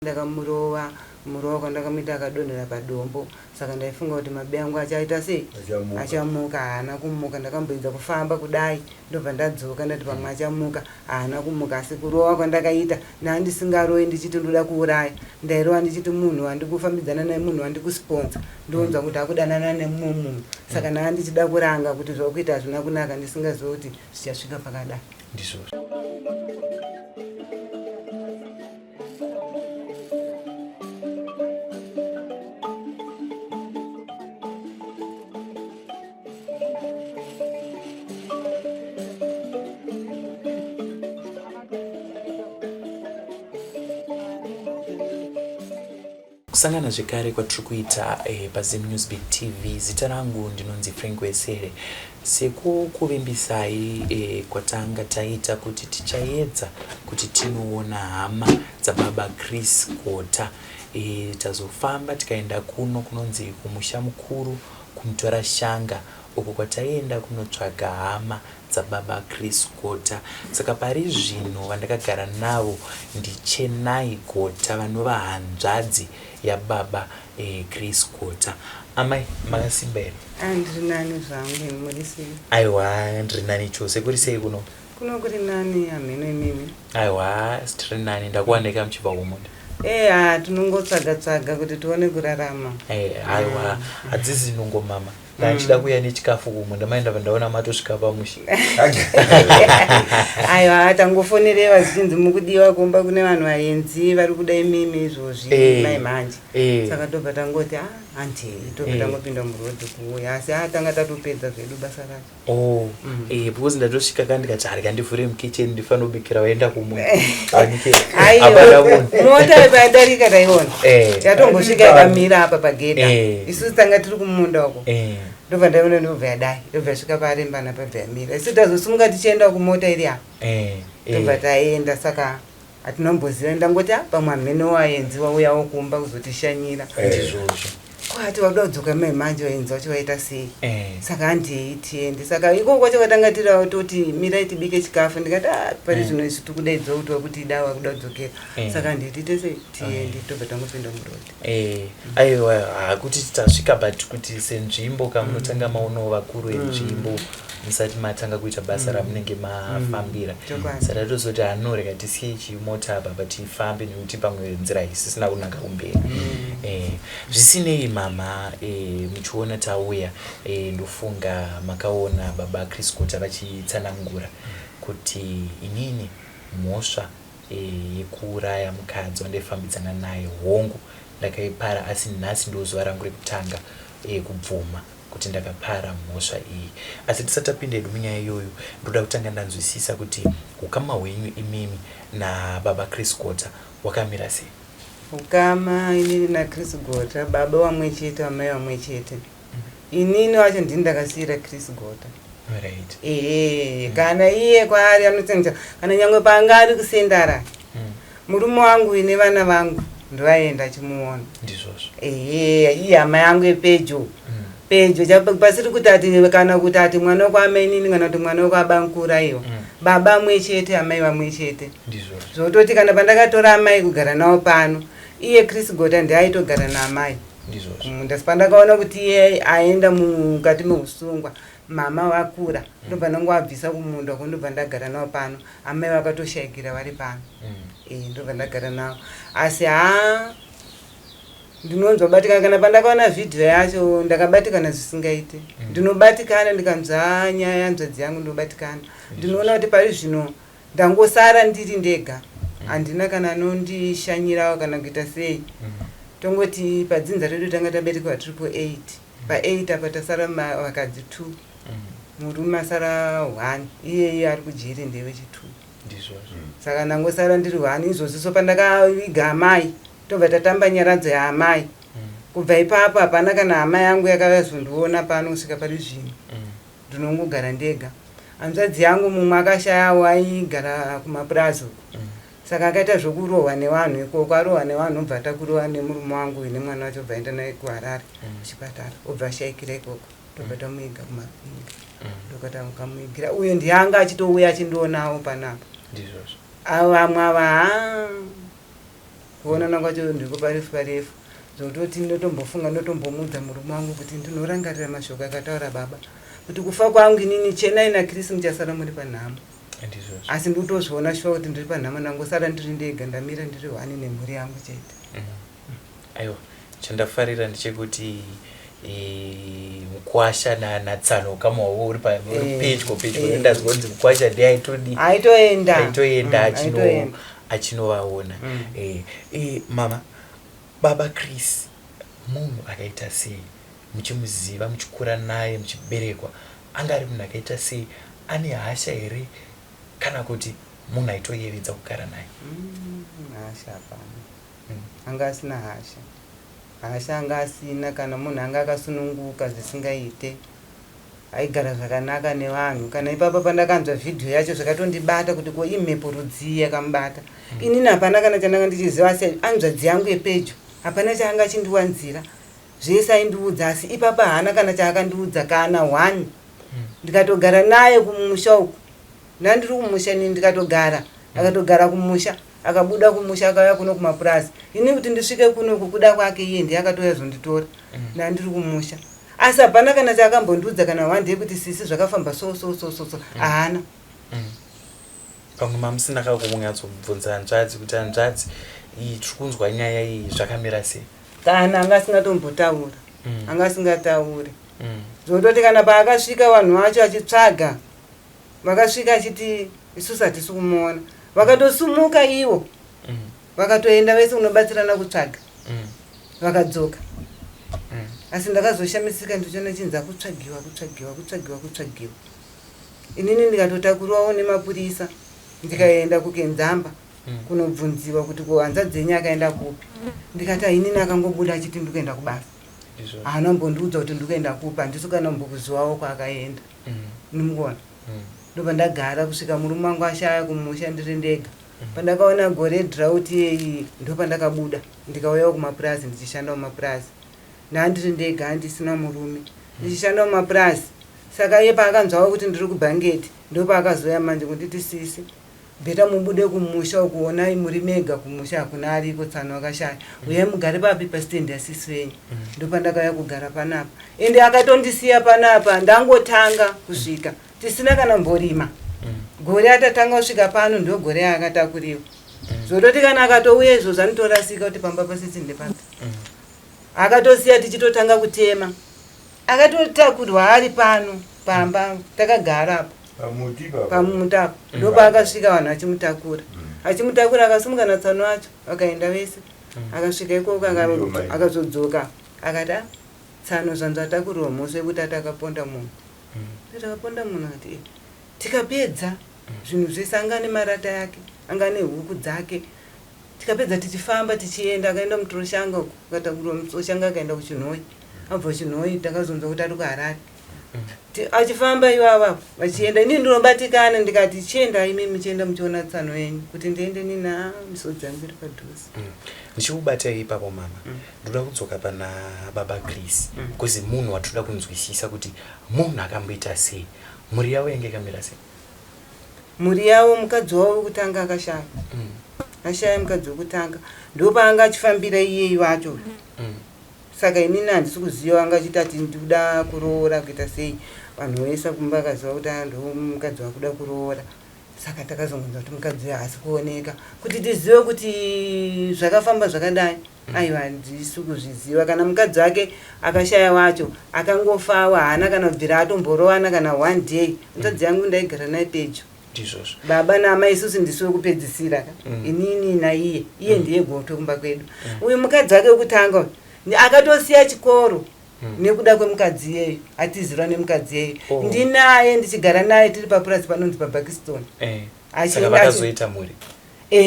Ndakamurova, kumurova kwandakamuita akadonhera padombo saka ndaifunga kuti mabi angu achaita sei? Achamuka. Achamuka, haana kumuka. Ndakamboedza kufamba kudai ndobva ndadzoka ndati pamwe achamuka, haana kumuka. Asi kurova kwandakaita ndandisingarovi ndichiti ndoda kuuraya, ndairova ndichiti munhu wandikufambidzana naye, munhu wandikusponsa, ndonzwa kuti akudanana nemumwe munhu. Saka ndanga ndichida kuranga kuti zvakuita hazvina kunaka ndisingazive kuti zvichasvika pakadai. Ndizvozvo. Kusangana zvekare kwatiri kuita eh, paZim News Big TV. Zita rangu ndinonzi Frank Wesere. Sekukuvimbisai eh, kwatanga taita kuti tichaedza kuti tinoona hama dzababa Chris Gota. Eh, tazofamba tikaenda kuno kunonzi kumusha mukuru kuMutorashanga uko kwataienda kunotsvaga hama dzababa Chris Gota. Saka pari zvino vandakagara navo ndiChenai Gota vanova hanzvadzi yababa eh, Chris Gota. Amai makasimba here? Ah, ndiri nani zvangu ini, muri sei? Aiwa ndiri nani chose. Kuri sei kuno? Kuno kuri nani hamheno imimi. Aiwa tiri nani ndakuwaneka muchibva kumunda. Eh, ah, tinongotsvaga tsvaga kuti tione kurarama. Eh, aiwa hadzisi nungo mama. Ndachida kuuya nechikafu kumunda mai ndabva ndaona matosvika pamusha. Aiwa tangofonerewa zvichinzi mukudiwa kumba kune vanhu vaenzi vari kuda imimi izvozvi Eh. mai manje. Eh. Saka tobva tangoti ah handei tobva Eh. tangopinda muroad kuuya asi ah tanga tatopedza zvedu basa racho. Oh, eh, because ndatosvika ka ndikati harika ndivhure mukitchen ndifanira kubikira vaenda kumunda. Wanike. Aiwa Hapana munhu. mota payadarika taiona. Eh. Yatombosvika yakamira apa pagedha. Eh. Isusu tanga tiri kumunda uko. Eh. Ndobva ndaona ndobva yadai ndobva yasvika parembana pabva yamira. Isu tazosimuka tichienda kumota iri apa. Eh. Tobva Eh. taenda saka hatinomboziva ndangoti ah pamwe hameno waenzi wauyawo kumba kuzotishanyira. Ndizvozvo. Kwati wakuda kudzoka mai manje vaenzi vacho vaita sei? Eh. Saka handei tiende. Saka ikoko kwacho kwatanga tirawo toti mirai tibike chikafu ndikati ah pari zvino isu tikudaidzwa kuti wakuti da wakuda kudzokera. Eh. Saka handei tiite sei tiende tobva tangopinda muroad. Eh, aiwa hakuti tasvika but kuti senzvimbo kamunotanga maonawo vakuru venzvimbo musati matanga kuita basa ramunenge mafambira. Chokwadi. Saka tozoti hano rega tisiye chimota apa pa tifambe nekuti pamwe nzira isisina kunaka kumberi. Eh, zvisinei mama eh, muchiona tauya eh, ndofunga makaona baba Chris Gota vachitsanangura kuti inini mhosva eh, yekuuraya mukadzi wandaifambidzana naye hongu ndakaipara asi nhasi ndo zuva rangu rekutanga eh, kubvuma kuti ndakapara mhosva iyi. Asi tisati tapinda hedu munyaya iyoyo ndoda kutanga ndanzwisisa kuti ukama hwenyu imimi nababa Chris Gota wakamira sei. Ukama inini naChris Gota baba vamwe chete amai vamwe chete. Inini wacho ndini ndakasiyira Chris Gota. Right. Ehe, kana iye kwaari anotsenza kana nyangwe paanga ari kusendara murume wangu ine vana vangu ndovaenda achimuona. Ndizvozvo. Ehe, iye hama yangu yepedyo pedyo pasiri kuti ati kana kuti ati mwana wekwaamainini kana kuti mwana wekwabankuru iwa baba mwe chete amai vamwe chete. Ndizvozvo. Zvototi kana pandakatora amai kugara navo pano iye Chris Gota ndiye aitogara naamai Ndizvozvo. kumunda. Pandakaona kuti iye aenda mukati meusungwa mama vakura ndobva ndangowabvisa kumunda uko ndobva ndagara navo pano. Amai vakatoshaikira vari pano. Eh, ndobva ndagara navo asi haa ndinonzwa batikana kana pandakaona vhidhiyo yacho ndakabatikana zvisingaite. Ndinobatikana ndikanzwa nyaya yanzvadzi yangu ndinobatikana. Ndinoona kuti pari zvino ndangosara ndiri ndega handina kana anondishanyirawo kana kuita sei. Tongoti padzinza redu tanga taberekwa tiripo 8 pa8 apa tasara vakadzi 2 murume asara 1 iyeye ari kujeri ndewechi2. Ndizvozvo. Saka ndangosara ndiri 1 izvozvi so pandakaviga amai tobva tatamba nyaradzo yaamai. Kubva ipapo hapana kana hama yangu yakazondiona pano kusvika pari zvino. Ndinongogara ndega. Hanzvadzi yangu mumwe akashayawo aigara kumapurazi uko. Saka akaita zvokurohwa nevanhu ikoko arohwa nevanhu obva atakurwa nemurume wangu nemwana wacho obva aenda naye kuHarare kuchipatara obva ashaikira ikoko tobva tamuiga kuMapinga. Ndokatamuigira uyo ndiye anga achitouya achindionawo panapa. Ndizvozvo. Avo vamwe ava haa Kuonana kwacho ndiko parefu parefu, zvototi ndotombofunga, ndotombomuudza murume wangu kuti ndinorangarira mashoko akataura baba kuti kufa kwangu inini, Chenai naChris muchasara muri panhamo. Ndizvozvo. Asi ndikutozviona shuwa kuti ndiri panhamo, ndangosara ndiri ndega, ndamira ndiri hwani nemhuri yangu chete. Aiwa, chandafarira ndechekuti mukwasha natsano ukama hwavo uri uri pedyo pedyo. Ndazwa kunzi mukwasha ndiye aitodi Aitoenda. Aitoenda Aitoenda. Achinovaona. Mama, baba Chris munhu akaita sei? Muchimuziva, muchikura naye, muchiberekwa, anga ari munhu akaita sei? Ane hasha here, kana kuti munhu aitoyevedza kugara naye? Hasha hapana. Anga asina hasha, hasha anga asina kana. Munhu anga akasununguka zvisingaite, aigara zvakanaka nevanhu. Kana ipapo pandakanzwa vhidhiyo yacho, zvakatondibata kuti ko imhepo rudzii yakamubata? Inini hapana kana chandanga ndichiziva, asi hanzvadzi yangu yepedyo hapana chaanga achindiwanzira, zvese aindiudza, asi ipapa haana kana chaakandiudza kana one. Ndikatogara naye kumusha uku, ndandiri kumusha inini, ndikatogara, akatogara kumusha, akabuda kumusha, akauya kuno kumapurazi. Ini kuti ndisvike kunoku kuda kwake iye, ndiye akatouya zonditora. Ndandiri kumusha, asi hapana kana chaakambondiudza kana one day kuti sisi, zvakafamba so so so so so, haana. Pamwe mamusina kakunyatsobvunza hanzvadzi kuti hanzvadzi iyi, tiri kunzwa nyaya iyi, zvakamira sei? Kana anga asingatombotaura. Anga asingatauri. Zvototi kana paakasvika vanhu vacho achitsvaga, vakasvika achiti isusu hatisi kumuona, vakatosumuka ivo, vakatoenda vese kunobatsirana kutsvaga, vakadzoka. Asi ndakazoshamisika ndichiona chinzi akutsvagiwa, kutsvagiwa, kutsvagiwa, kutsvagiwa. Inini ndikatotakurwawo nemapurisa, ndikaenda kuKenzamba kunobvunziwa kuti ko hanzvadzi yenyu akaenda kupi? Ndikati ainini akangobuda achiti ndikuenda kubasa. Ndizvo. Haana kumbondiudza kuti ndikuenda kupi, handisi kana kumbokuzivawo kwaakaenda. Nimukuona, ndobva ndagara kusvika murume wangu ashaya kumusha, ndiri ndega. Pandakaona gore drought yeyi, ndopandakabuda ndikauyawo kumapurazi, ndichishanda mumapurazi. Ndandiri ndega, handisina murume, ndichishanda mumapurazi. Saka iye paakanzwawo kuti ndiri kuBhangendi, ndopaakazoya manje kunditi, "Sisi, better mubude kumusha ukuonai muri mega kumusha, hakuna ariko, tsano akashaya. Uyai mugare papi, pasitendi yasisi venyu." Ndopandakauya kugara panapa, ende akatondisiya panapa ndangotanga kusvika, tisina kana mborima. Gore atatanga kusvika pano ndo gore aakatakuriwa. Zvototi kana akatouya izvozvo anotorasika kuti pamba pasisi ndepapi. Akatosiya tichitotanga kutema, akatotakurwa ari pano pamba takagara apo. Pamuti ipapo. Pamuti apo ndopaakasvika vanhu vachimutakura, achimutakura, akasimuka natsano acho, vakaenda vese. Akasvika ikoko, Ndiyo mai. akazodzoka akati, "Ah, tsano zvanzi atakurirwa mhosva yekuti ati akaponda munhu." Takaponda munhu? Akati, "Eh." Tikapedza zvinhu zvese, anga nemarata yake, anga nehuku dzake. Tikapedza tichifamba tichienda, akaenda muToroshanga uko, akatakurwa muToroshanga, akaenda kuChinhoyi. Abva kuChinhoyi takazonzwa kuti ari kuHarare. Achifamba ivava vachienda, inini ndinobatikana, ndikati, "Chiendai imi, muchienda muchiona tsano yenyu." Kuti ndiende nini? A, misodzi yangu iri padhuze. Ndichikubatai ipapo mama, ndoda kudzoka pana baba Chris, because munhu watoda kunzwisisa kuti munhu akamboita sei, mhuri yavo yange yakamira sei? Mhuri yavo, mukadzi wavo wekutanga akashaya. Ashaya mukadzi wekutanga, ndopaanga achifambira iyeyi wacho. Saka inini handisi kuziva anga achiti ati ndikuda kuroora kuita sei. Vanhu vese kumba akaziva kuti ndo mukadzi wakuda kuroora. Saka takazongonzwa kuti mukadzi uyu haasi kuoneka. Kuti tizive kuti zvakafamba zvakadai, aiwa, handisi kuzviziva. Kana mukadzi wake akashaya wacho akangofawa, haana kana kubvira atomborovana kana one day. Mukadzi yangu ndaigara naye pedyo. Ndizvozvo. Baba naamai, isusu ndisu wekupedzisira ka. Inini naiye, iye ndiye gotwe kumba kwedu. Uyu mukadzi wake wekutanga uyu, akatosiya chikoro nekuda kwemukadzi iyeyu, atizirwa nemukadzi iyeyu. Oh. Ndinaye, ndichigara naye, tiri papurazi panonzi paBakiston. Saka vakazoita mhuri?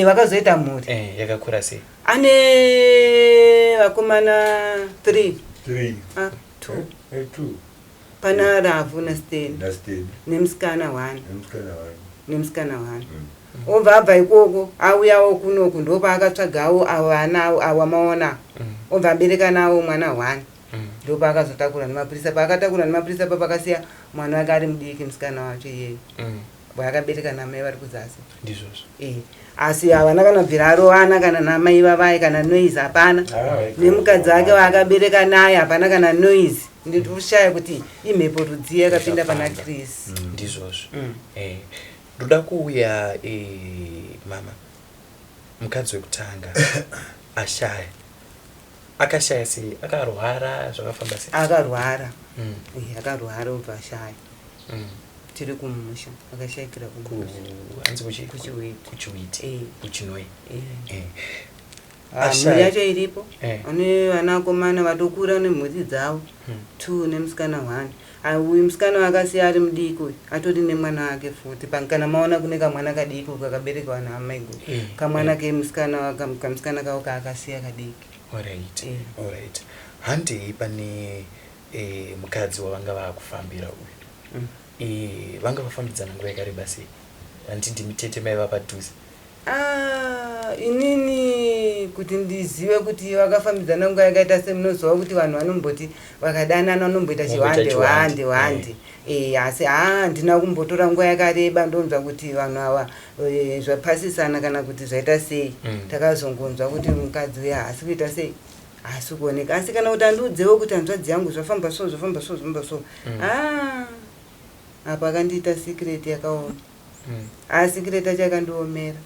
Vakazoita mhuri. Yakakura sei? Ane vakomana 3. Three. Ah, two. Two. Pana Ravhu naSteni. NaSteni. Nemusikana one. Nemusikana one. Nemusikana one. Obva abva ikoko, auyawo kunoku, ndopaakatsvagawo avo vana avo amaona. Obva abereka nawo mwana one. Ndopaakazotakura nemapurisa. Paakatakura nemapurisa, papakasiya mwana wake ari mudiki, musikana wacho iyeyo. Vakabereka namai vari kuzasi. Ndizvozvo. Eh, asi havana kana bvira arovana kana namai vavai kana noise hapana. Nemukadzi wake waakabereka naye hapana kana noise. Ndinoshaya kuti imhepo rudzii yakapinda pana Chris. Ndizvozvo. Eh, ndoda kuuya mama mukadzi wekutanga ashaya akashaya sei akarwara zvakafamba sei Akarwara. Eh, akarwara obva ashaya. Tiri kumusha akashayikira kumusha. Hanzi kuchi KuChiwiti. KuChiwiti. Eh. KuChinoi. Eh. Eh. Ah, mhuri yacho iripo. Ane vanakomana vatokura nemhuri dzavo. Two nemusikana one. Ah, uyu musikana wakasiya ari mudiki uyu atori nemwana wake futi. Kana maona kune kamwana kadiki kakaberekwa naamaiguru. Kamwana kemusikana kamusikana kavo kaakasiya kadiki. Alright. Eh. Alright, handei pane mukadzi wavanga vaakufambira uyu. Vanga vafambidzana nguva yakareba sei? Handiti ndimi tete maiva padhuze? Ah, inini kuti ndizive kuti vakafambidzana nguva yakaita sei, munoziva kuti vanhu vanomboti vakadanana vanomboita Vamboita chihwande chihwande, hwande hwande. Asi haa handina kumbotora nguva yakareba ndonzwa kuti vanhu ava zvapasisana kana kuti zvaita sei. Takazongonzwa kuti mukadzi uya haasi kuita sei, haasi kuoneka. Asi kana kuti andiudzewo kuti hanzvadzi yangu zvafamba so, zvafamba so, zvafamba so. Ah, apa akandiita secret yakaoma. Asi secret yacho yakandiomera.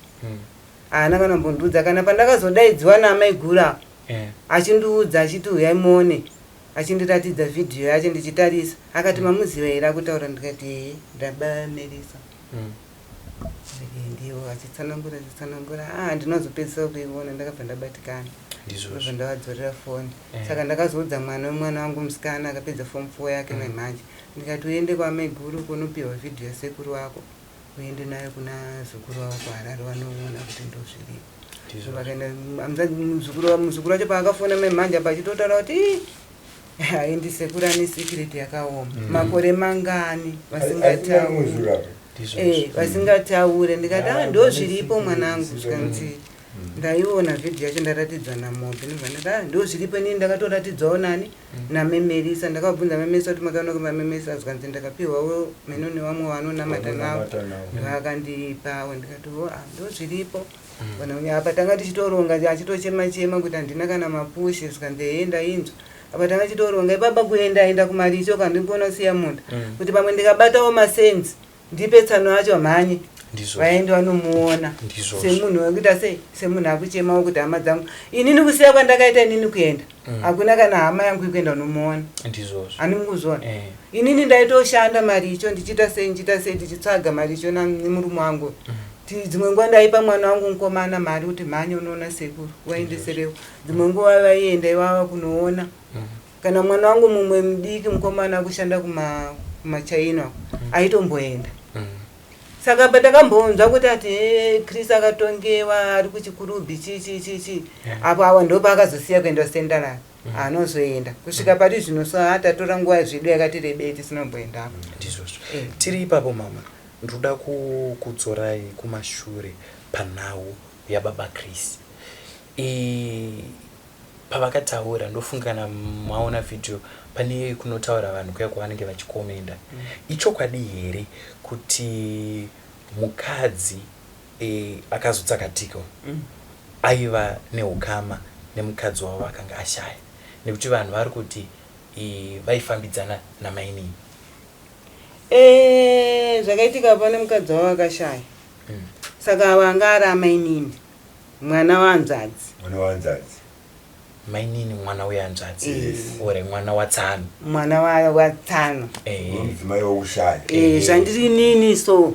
Haana kana kumbondiudza kana pandakazodaidziwa naamaiguru ava achindiudza achiti uyai muone, achindiratidza vhidhiyo yacho ndichitarisa. Akati mamuziva here akutaura? Ndikati ehe, ndabamerisa. Ndiwo achitsanangura achitsanangura. Ah, handinozopedzisa kuiona, ndakabva ndabatikana. Ndobva ndavadzorera foni. Saka ndakazoudza mwana wemwana wangu musikana akapedza form 4 yake memhanje. Ndikati uende kwamaiguru kunopiwa vhidhiyo yasekuru wako. Uende nayo kuna zukuru wavo kuHarare vanoona kuti ndozviripo. Vakaenda muzukuru wacho paakafona memhanje apa achitotaura kuti "Ii, haindi sekuru ane secret yakaoma." Makore mangani vasingatauri. Ndizvozvo. Vasingataure. Ndikati ah, ndo zviripo vane mwanangu. secret. Zvikanzi ndaiona vhidhiyo yacho ndaratidzwa namombe. Ndobva ndati ah, ndo zviripo. Inini ndakatoratidzwawo nani namemerisa. Ndakabvunza memerisa kuti makaona kumamemesa, zvikanzi ndakapiwawo meno nevamwe vanonamata navo vakandipawo. Ndikati o ah, ndo zviripo. Vanhu apa tanga tichitoronga achitochema chema kuti handina kana mapushi. Zvikanzi ehe, ndainzwa. Apa tanga tichitoronga ipapa kuenda enda kumaricho kandikuona siya munda kuti pamwe ndikabatawo masenzi ndipe tsano acho mhanye vaende vanomuona semunhu wekuita sei, semunhu akuchemawo kuti hama dzangu. Inini kusiya kwandakaita inini kuenda hakuna kana hama yangu ikuenda unomuona. Ani mukuzviona? Inini ndaitoshanda maricho ndichiita sei, ndichiita sei, tichitsvaga maricho nemurume wangu. Dzimwe nguva ndaipa mwana wangu mukomana mari kuti mhanye unoona sekuru waendeserewo. Dzimwe nguva vaienda ivava kunoona. Kana mwana wangu mumwe mudiki mukomana akushanda kumaChina aitomboenda. Saka patakambonzwa kuti ati Chris akatongewa ari kuChikurubhi chi chi chi chi apo awa ndo paakazosiya kuenda Central. Anozoenda kusvika pari zvino. So tatora nguva zvedu yakati rebei tisina kumboendako. Ndizvozvo. Tiri ipapo mama, ndoda kudzorai kumashure panhau yababa Chris. Pavakataura, ndofunga kana maona vhidhiyo pane kunotaura vanhu kuya kwavanenge vachikomenda. Ichokwadi here kuti mukadzi akazotsakatika aiva neukama nemukadzi wavo akanga ashaya? Nekuti vanhu vari kuti vaifambidzana namainini. Zvakaitika pane mukadzi wavo akashaya. Saka vanga ari amainini mwana wahanzvadzi. Mwana wahanzvadzi. Mainini mwana wehanzvadzi? Yes. Ore mwana watsano? Mwana watsano. Mudzimai wokushaya. Zvandiri inini so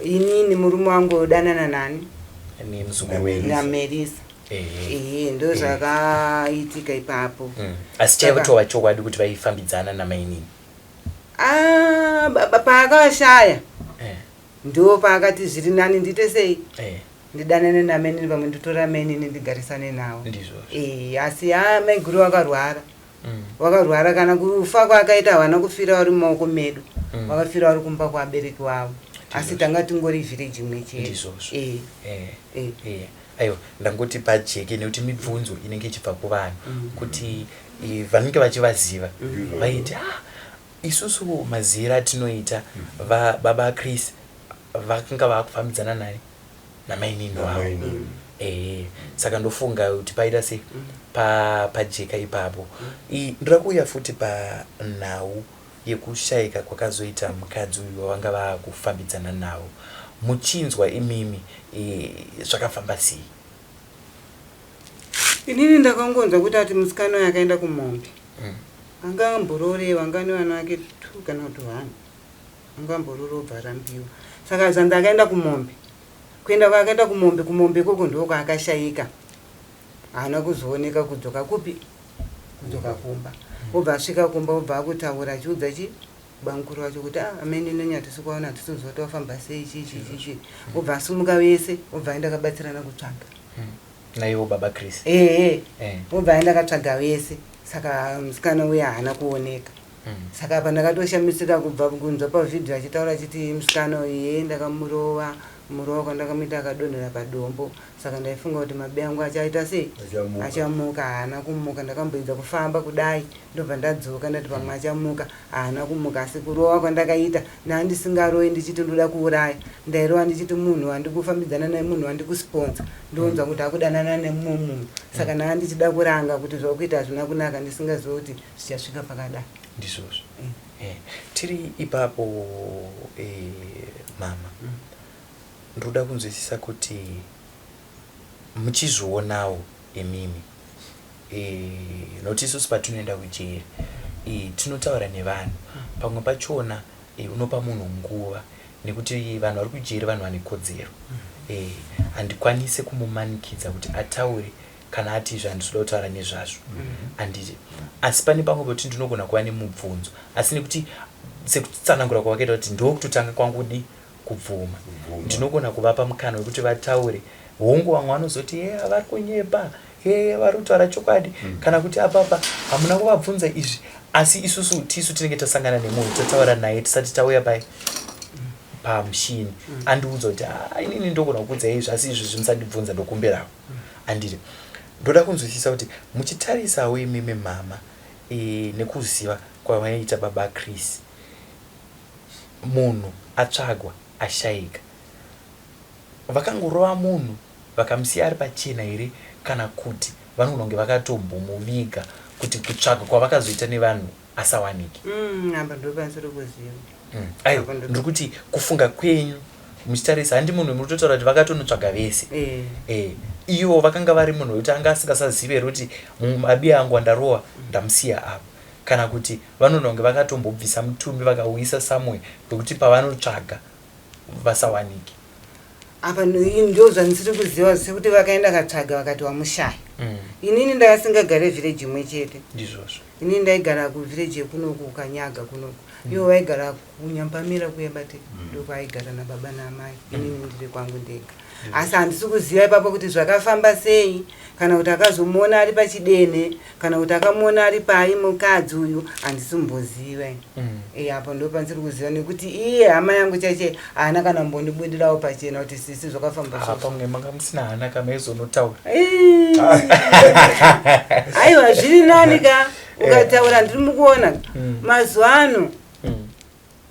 inini murume wangu odanana nani? Nemuzukuru wenyu. Namerisa. Ehe, ndo zvakaitika ipapo. Asi chaitova chokwadi kuti vaifambidzana namainini? Ah, paakashaya ndo paakati zviri nani ndiite sei, ndidanane namainini, pamwe nditora mainini ndigarisane navo. Asi ha, maiguru vakarwara. Vakarwara kana kufa kwaakaita havana kufira vari mumaoko medu. Vakafira vari kumba kuvabereki vavo, asi tanga tingori village imwe chete. Ndizvozvo. Aiwa, ndangoti pajeke nekuti mibvunzo inenge ichibva kuvanhu kuti vanenge vachivaziva vaiti ah, isusu mazira atinoita baba Chris. Vakanga vaakufambidzana nani? Namainini wavo. Namainini. Ehe, saka ndofunga kuti paita sei pajeka ipapo. Ndoda kuuya futi panhau yekushayika kwakazoita mukadzi uyu wavanga vaakufambidzana navo. Muchinzwa imimi zvakafamba sei? Inini ndakangonzwa kuti ati musikana uyu akaenda kumombe. Anga ambororewa, anga ane vana vake 2 kana kuti 1. Anga amborora obva arambiwa. Saka zvanzi akaenda kumombe. Kuenda kwaakaenda kumombe, kumombe ikoko ndiko kwaakashaika. Haana kuzooneka kudzoka kupi? Kudzoka kumba. Obva asvika kumba obva akutaura achiudza chi bamukuru vacho kuti ah amene neni hatisi kuvaona, hatisi kuziva kuti vafamba sei, chii chii chii chii. Obva asumuka vese, obva aenda akabatsirana kutsvaga. Naivo baba Chris. Ehe. Eh. Obva aenda akatsvaga vese. Saka musikana uya haana kuoneka. Saka apa ndakatoshamisika kubva kunzwa pavhidhiyo achitaura achiti musikana uyu yee ndakamurova, murova kwandakamuita akadonhera padombo. Saka ndaifunga kuti mabi angu achaita sei? Achamuka. Achamuka, haana kumuka. Ndakamboedza kufamba kudai ndobva ndadzoka ndati pamwe achamuka, haana kumuka. Asi kurova kwandakaita ndandisingarovi ndichiti ndoda kuuraya, ndairova ndichiti munhu wandikufambidzana naye, munhu wandikusponsa, ndonzwa kuti akudanana nemumwe munhu. Saka ndanga ndichida kuranga kuti zvakuita hazvina kunaka, ndisingazivi kuti zvichasvika pakadai. Ndizvozvo. Tiri ipapo mama, ndoda kunzwisisa kuti muchizvionawo imimi, nokuti isusu patinoenda kujeri tinotaura nevanhu, pamwe pachona unopa munhu nguva nekuti vanhu vari kujeri vanhu vane kodzero. Handikwanise kumumanikidza kuti ataure kana ati izvi handisi kuda kutaura nezvazvo, handiti? Asi pane pamwe pekuti ndinogona kuva nemubvunzo, asi nekuti sekutsanangura kwavakaita kuti ndokutotanga kwangu kudi kubvuma, ndinogona kuvapa mukana wekuti vataure. Hongu, vamwe vanozoti ye vari kunyepa, ye vari kutaura chokwadi, kana kuti apapa hamuna kuvabvunza izvi. Asi isusu tisu tinenge tasangana nemunhu, tataura naye tisati tauya pai pamushini, andiudza kuti ah, inini ndogona kukuudzai izvi, asi izvi zvimusandibvunza, ndokumbirawo, handiti? Ndoda kunzwisisa kuti muchitarisawo imimi mama, nekuziva kwavaiita baba Chris, munhu atsvagwa ashaika, vakangorova munhu vakamusiya ari pachena here, kana kuti vanogona kunge vakatombomuviga kuti kutsvaga kwavakazoita nevanhu asawanike? Apa ndopanisiri kuziva. Aiwa, Apa ndiri kuti kufunga kwenyu muchitarisa, handi munhu muri kutotaura kuti vakatonotsvaga vese? Ivo vakanga vari munhu wekuti anga asingasazive here kuti mabi angu andarowa ndamusiya apa, kana kuti vanogona kunge vakatombobvisa mutumbi vakauisa somewhere pekuti pavanotsvaga vasawanike? Apa ndo zvandisiri kuziva, sekuti vakaenda katsvaga vakati wamushaya. Inini ndakasingagare village imwe chete. Ndizvozvo. Inini ndaigara kuvillage yekunoku, kuKanyaga kunoku. Ivo vaigara kuNyambamira kuya bate, ndokwaigara nababa naamai. Inini ndiri kwangu ndega. Asi handisi kuziva ipapo kuti zvakafamba sei, kana kuti akazomuona ari pachidene, kana kuti akamuona ari pai mukadzi uyu, handisi kumboziva. Apo ndo pandisiri kuziva, nekuti iye hama yangu chaiche haana kana kumbondibudirawo pachena kuti sisi zvakafamba so. Pamwe manga musina hana kamaizonotaura. Aiwa, zviri nani ka ukataura. Ndiri mukuona mazuva ano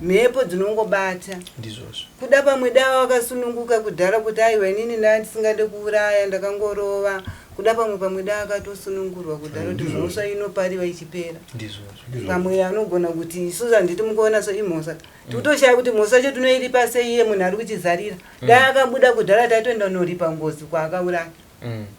mhepo dzinongobata. Ndizvozvo. Kuda pamwe dava wakasununguka kudhara kuti aiwa, inini ndaa ndisingade kuuraya, ndakangorova. Kuda pamwe daa akatosunungurwa kudhara kuti mhosva inopariwa ichipera. Ndizvozvo. Pamwe anogona kuti isusu handiti mukuona so imhosva, tikutoshaya kuti mhosva yacho tinoiripa sei, iye munhu ari kuchizarira. Dai akabuda kudhara taitoenda kunoripa ngozi kwaakauraya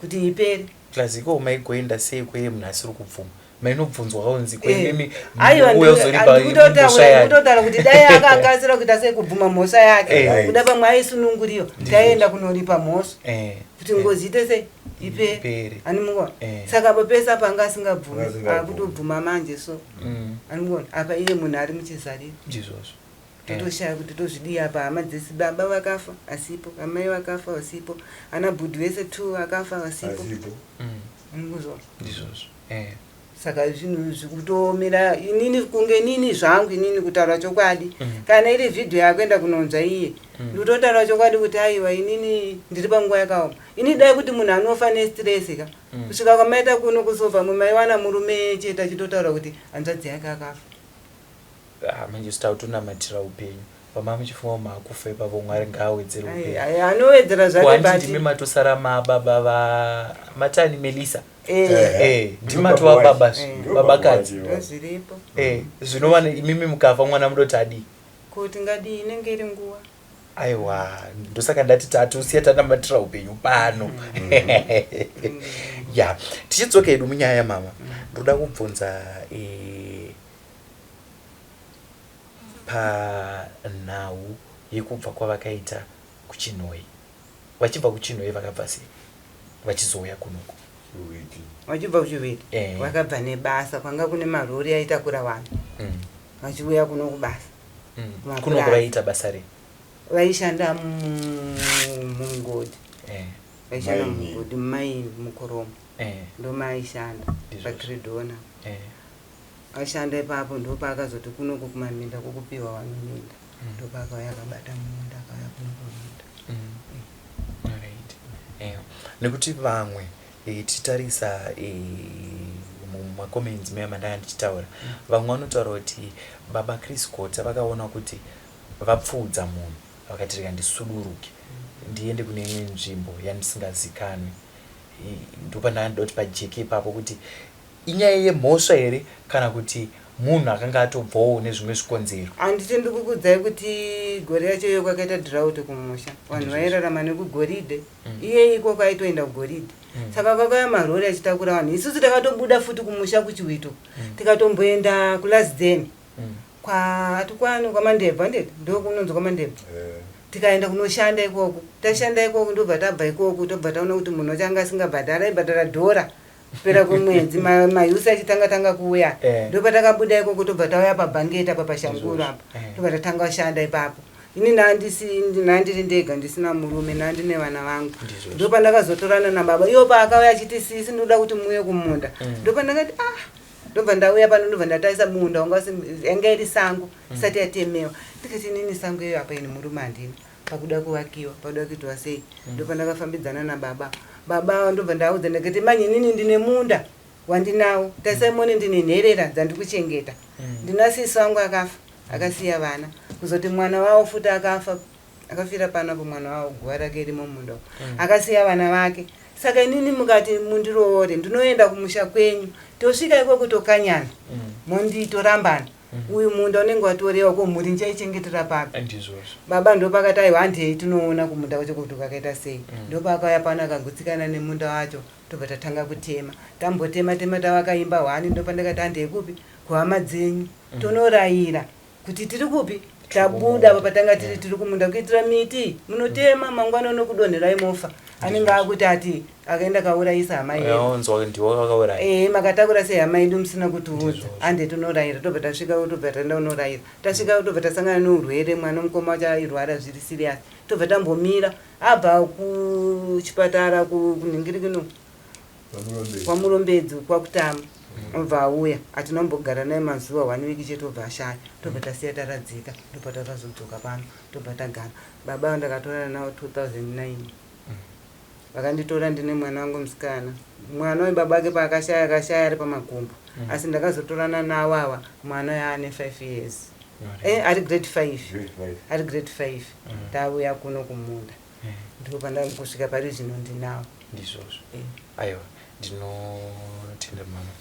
kuti ipere. Plus iko maigoenda sei kweye munhu asiri kubvuma? Mainobvunzwa kaunzi kwemimi? Aiwa, uya uzoripa mhosva yani. Ndikutotaura kuti dai akakasira kuita sei kubvuma mhosva yake, kuda pamwe aisununguriwa, taienda kunoripa mhosva kuti ngozi ite sei, ipere. Ipere. Animuona? Saka apo pese apa anga asingabvumi, akutobvuma manje so. Animuona apa iye munhu ari muchizarira. Ndizvozvo. Totoshaya kuti tozvidii apa. Hama dzese, baba vakafa asipo, amai vakafa vasipo, ana bhudhi vese two vakafa vasipo. Asipo. Animuzwa? Ndizvozvo. Saka zvinhu zvikutoomera inini, kunge inini zvangu, inini kutaura chokwadi, kana iri vhidhiyo yakuenda kunonzwa iye, ndikutotaura chokwadi kuti aiwa, inini ndiri panguva yakaoma. Ini dai kuti munhu anofa nestress ka, kusvika kwamaita kuno kusofa, mwe maiwana murume chete achitotaura kuti hanzvadzi yake akafa. Ah, manje sitautonamatira upenyu. Pama muchifunga makufa ipapo, Mwari ngaawedzere Ai, upenyu. ai, anowedzera zvake. Wanti But ndimi matosara mababa va matani Melisa. Eh, Eh, Ndiwo ndimi matova baba baba wacho. Ndiwo babakadzi. baba wacho. Ndozviripo. Eh, zvinova imimi mukafa mwana mudoti adii? Kuti ngadii, inenge iri nguva. Aiwa, ndosaka ndati tatusiya tanamatira upenyu pano. Ya, tichidzoka hedu munyaya, mama, ndoda kubvunza panhau yekubva kwavakaita kuChinhoyi. Vachibva kuChinhoyi vakabva sei vachizouya kunoku? Chiwiti. Vachibva kuChiviti, vakabva nebasa, kwanga kune marori aitakura vanhu vachiuya kuno kubasa. Mapurazi. Kunoku vaiita basa rei? Vaishanda mumugodhi. Vaishanda Maini. mumugodhi, mumaini, mukoromo. Ndomaaishanda. Ndizvozvo. Pakredona ashanda ipapo, ndopaakazoti kunoku kumaminda kukupiwa vanhu minda. Ndopaakauya akabata munda, akauya kuno kumunda. Alright. Nekuti vamwe tichitarisa mumacomments meya mandanga ndichitaura, vamwe vanotaura kuti baba Chris Gota vakaona kuti vapfuudza munhu, vakati rega ndisuduruke ndiende kune imwe nzvimbo yandisingazikanwi. Ndopandanga ndoda kuti pajeke ipapo kuti inyaya yemhosva here kana kuti munhu akanga atobvawo nezvimwe zvikonzero. Handiti ndikukudzai kuti gore yacho iyo kwakaita drought kumusha, vanhu vairarama nekugoridhe. Iye ikoko aitoenda kugoridhe. Saka kwakauya marori achitakura vanhu. Isusu takatobuda futi kumusha kuChiwito, tikatomboenda kuLasden, kwatikwani kwaMandebvu, handiti ndokunonzi kwaMandebvu? Tikaenda kunoshanda ikoko. Tashanda ikoko, ndobva tabva ikoko, tobva taona kuti munhu wacho anga asingabhadhara, aibhadhara dhora kupera kwemwedzi, mayusi achitanga tanga kuuya. Ndopatakabuda ikoko, tobva tauya pabhangeti apa, paShanguru apa. Tobva tatanga kushanda ipapo. Ini ndandiri ndega, ndisina murume, ndandine vana vangu. Ndopandakazotorana nababa iwo paakauya achiti, "Sisi, ndoda kuti muuye kumunda." Ndopandakati, "Ah." Ndobva ndauya pano, ndobva ndatarisa munda wanga yanga iri sango isati yatemewa. Ndikati, "Inini sango iyo apa, ini murume handina, pakuda kuvakiwa, pakuda kuitwa sei?" Ndopandakafambidzana nababa. Baba ndobva ndaudza, ndikati, "Manje inini ndine munda wandinawo, tarisai muone, ndine nherera dzandikuchengeta. Ndina sisi wangu akafa akasiya vana, kuzoti mwana wavo futi akafa, akafira panapo mwana wavo, guva rake rimo munda umu. Akasiya vana vake. Saka inini mukati mundiroore, ndinoenda kumusha kwenyu, tosvika ikoko tokanyana, monditorambana, uyu munda unenge watorewa, ko mhuri ndichaichengetera papi?" Baba ndopakati, "Aiwa, handei tinoona kumunda kwacho kuti kwakaita sei." Ndopakauya pano akagutsikana nemunda wacho, tobva tatanga kutema. Tambotema tema, tavakaimba hwani, ndopandakati, "Handei kupi? Kuhama dzenyu, tonorayira kuti tiri kupi, tabuda apa patanga tiri, tiri kumunda, kuitira miti munotema mangwana unokudonherai mofa, anenge akuti ati akaenda kaurayisa hama yedu." Onzwa ndiwo vakauraya. Makatakura sehama yedu musina kutiudza. Ndizvozvo. Hande tinorayira. Tobva tasvika, tobva taenda kunorayira. Tasvika, tobva tasangana neurwere, mwana mukoma wacho airwara zviri serious. Tobva tambomira, abva kuchipatara kunhingirikino kwaMurombedzi kwakutama, obva auya. Hatinombogara naye mazuva, one week chete, obva ashaya. Tobva tasiya taradzika, ndobva takazodzoka pano, tobva tagara. Baba ndakatorana navo 2009. Vakanditora ndine mwana wangu musikana. Mwana uyu baba ake paakashaya, akashaya ari pamakumbo. Asi ndakazotorana navo ava mwana uyu aane 5 years, ari grade 5. Grade five. Ari grade 5. Tauya kuno kumunda, ndopanda kusvika pari zvino ndinawo. Ndizvozvo. Aiwa, ndinotenda mama.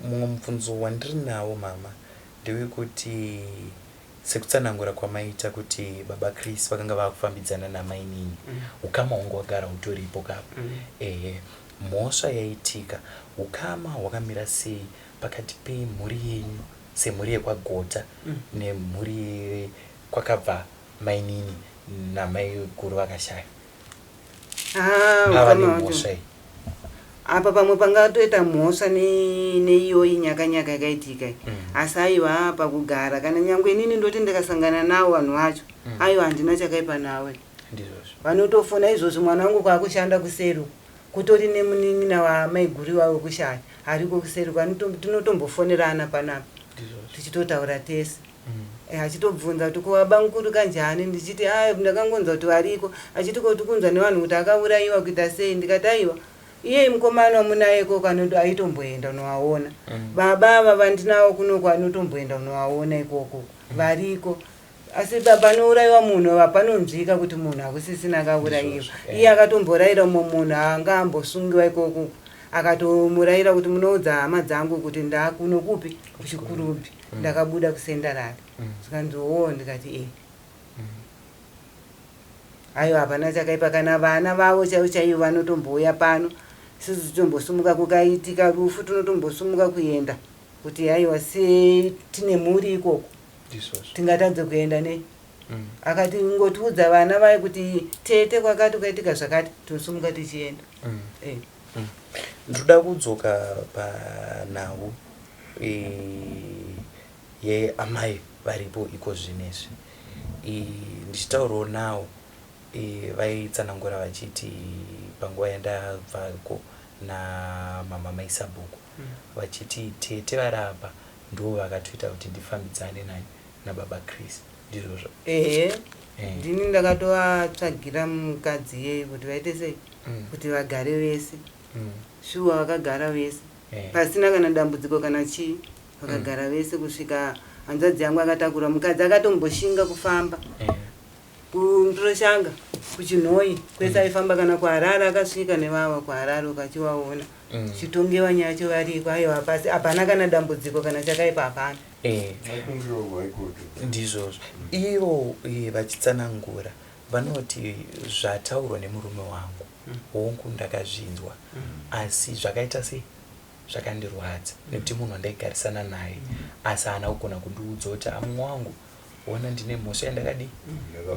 Mumwe mubvunzo wandiri nawo, mama, ndewekuti sekutsanangura kwamaita kuti baba Chris vakanga vakufambidzana namainini, ukama hwangu hwagara hutoripo kapo. Ehe, mhosva yaitika, ukama hwakamira sei pakati pemhuri yenyu semhuri yekwaGota nemhuri kwakabva mainini namai guru vakashaya? Ah, Pava ukama wacho. nemhosva iyi? Apa pamwe pangatoita mhosva neiyoyi nyakanyaka yakaitika iyi. Asi aiwa, pakugara kana nyangwe inini ndoti ndikasangana navo vanhu vacho, aiwa, handina chakaipa nawe. Vanotofona izvozvi, mwana wangu kwakushanda kuseri uku, kutori nemunin'ina wamaiguru iwawe kushaya ariko kuseri uku, tinotombofonerana panapa tichitotaura tese. Achitobvunza kuti, "Ko abamukuru kanjani?" Ndichiti, "A, ndakangonzwa kuti variko." Achiti, "Ko tikunzwa nevanhu kuti akaurayiwa, kuita sei?" Ndikati, "Aiwa, iye mukomana wamunaye ikoko aitomboenda unovaona. Baba ava vandinawo kunoko anotomboenda unovaona ikoko, variko." Asi panourayiwa munhu hapanonzwika kuti munhu hakusisina akaurayiwa. Ndizvozvo, eh. Iye akatomborayira umwe munhu anga ambosungiwa ikoko, akatomurayira kuti munoudza hama dzangu kuti ndakuno kupi, kuChikurubi, ndakabuda kusendarari. Zvikanzi oo, ndikati e. Aiwa, hapana chakaipa. Kana vana vavo chaivo chaivo vanotombouya pano, isusu tombosumuka. Kukaitika rufu tinotombosumuka kuenda kuti aiwa, se tine mhuri ikoko, tingatadze kuenda nei? Akati ngotiudza vana vaye kuti tete kwakati kwaitika zvakati, tinosumuka tichienda. Eh. Ndoda kudzoka panhau yeamai varipo iko zvinezvi. Ndichitaurawo nawo, vaitsanangura vachiti panguva yandabvako namama Maisabhuku, vachiti tete vari apa ndo vakatoita kuti ndifambidzane nani nababa Chris, ndizvozvo? Ehe. Ndini ndakatovatsvagira mukadzi yeye kuti vaite sei, kuti vagare vese. Shuwa, vakagara vese pasina kana dambudziko kana chii. Vakagara vese kusvika hanzvadzi yangu akatakura mukadzi, akatomboshinga kufamba kuMutorashanga, kuChinhoyi, kwese aifamba, kana kuHarare akasvika nevava kuHarare ukachivaona. Chitongewa nyaya yacho variko, aiwa, pasi hapana kana dambudziko kana chakaipa hapana. Matongero ikoto. Ndizvozvo. Ivo vachitsanangura vanoti zvataurwa nemurume wangu, hongu, ndakazvinzwa, asi zvakaita sei, zvakandirwadza nekuti munhu wandaigarisana naye, asi haana kugona kundiudza kuti amumwe wangu, ona, ndine mhosva yandakadii,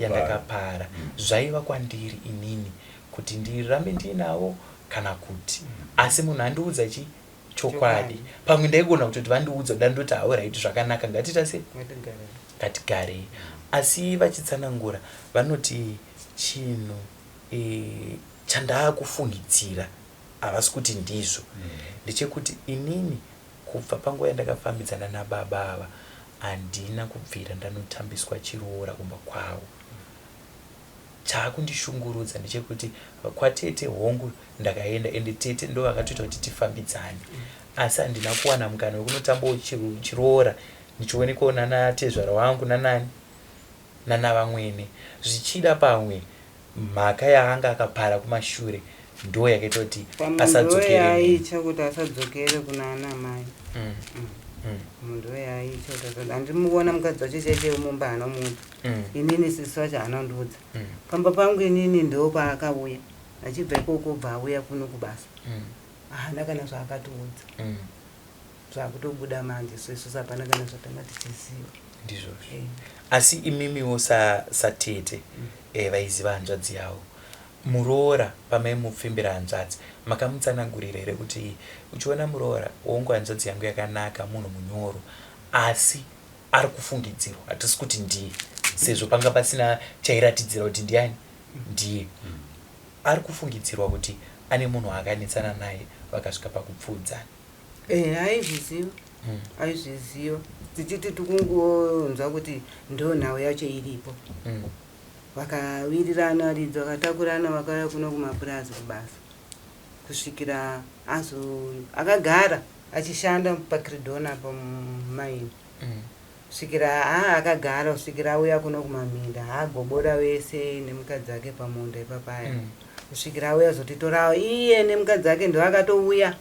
yandakapara. Zvaiva kwandiri inini kuti ndirambe ndiinavo kana kuti, asi munhu andiudza chi chokwadi, pamwe ndaigona kutoti vandiudza ndandoti, "Alright, zvakanaka, ngatiita sei, ngatigarei." Asi vachitsanangura vanoti chinhu chandaakufungidzira, havasi kuti ndizvo, ndechekuti inini kubva panguva yandakafambidzana nababa ava, handina kubvira ndanotambiswa chiroora kumba kwavo. Chaakundishungurudza ndechekuti kwatete, hongu, ndakaenda, ende tete ndo vakatoita kuti tifambidzane, asi handina kuwana mukana wekunotambawo chiroora ndichionekwawo nana tezvara wangu nanani nana vamwene. Zvichida pamwe mhaka yaanga akapara kumashure ndo yakaita kuti Pamwe asadzokere neni. Yaicha kuti asadzokere kuna ana mai. Munhu yaicha kuti handimuona mukadzi wacho chaiche mumba, haana muudza. Inini sisi wacho haana kundiudza. Pamba pangu inini ndo paakauya achibva ikoko, bva auya kuno kubasa, haana kana zvaakatiudza. Zvakutobuda manje, so isusu hapana kana zvatanga tichiziva. Ndizvozvo. Eh. Asi imimiwo satete vaiziva hanzvadzi yavo, muroora pamaimupfimbira hanzvadzi, makamutsanangurira here kuti uchiona muroora wongu, hanzvadzi yangu yakanaka, munhu munyoro, asi ari kufungidzirwa, hatisi kuti ndiye, sezvo panga pasina chairatidzira kuti ndiani ndiye, ari kufungidzirwa kuti ane munhu waakanetsana naye vakasvika pakupfuudzana? Eh, aizviziva. Aizviziva, tichiti tikungonzwa kuti ndo nhau yacho iripo. Vakawirirana ridzi, vakatakurana, vakauya kuno kumapurazi kubasa, kusvikira azo akagara achishanda paCredona pamumaini, kusvikira aa akagara kusvikira auya kuno kumaminda, agobora wese nemukadzi wake pamunda ipapaya, kusvikira auya zotitora iye nemukadzi wake. Ndo akatouya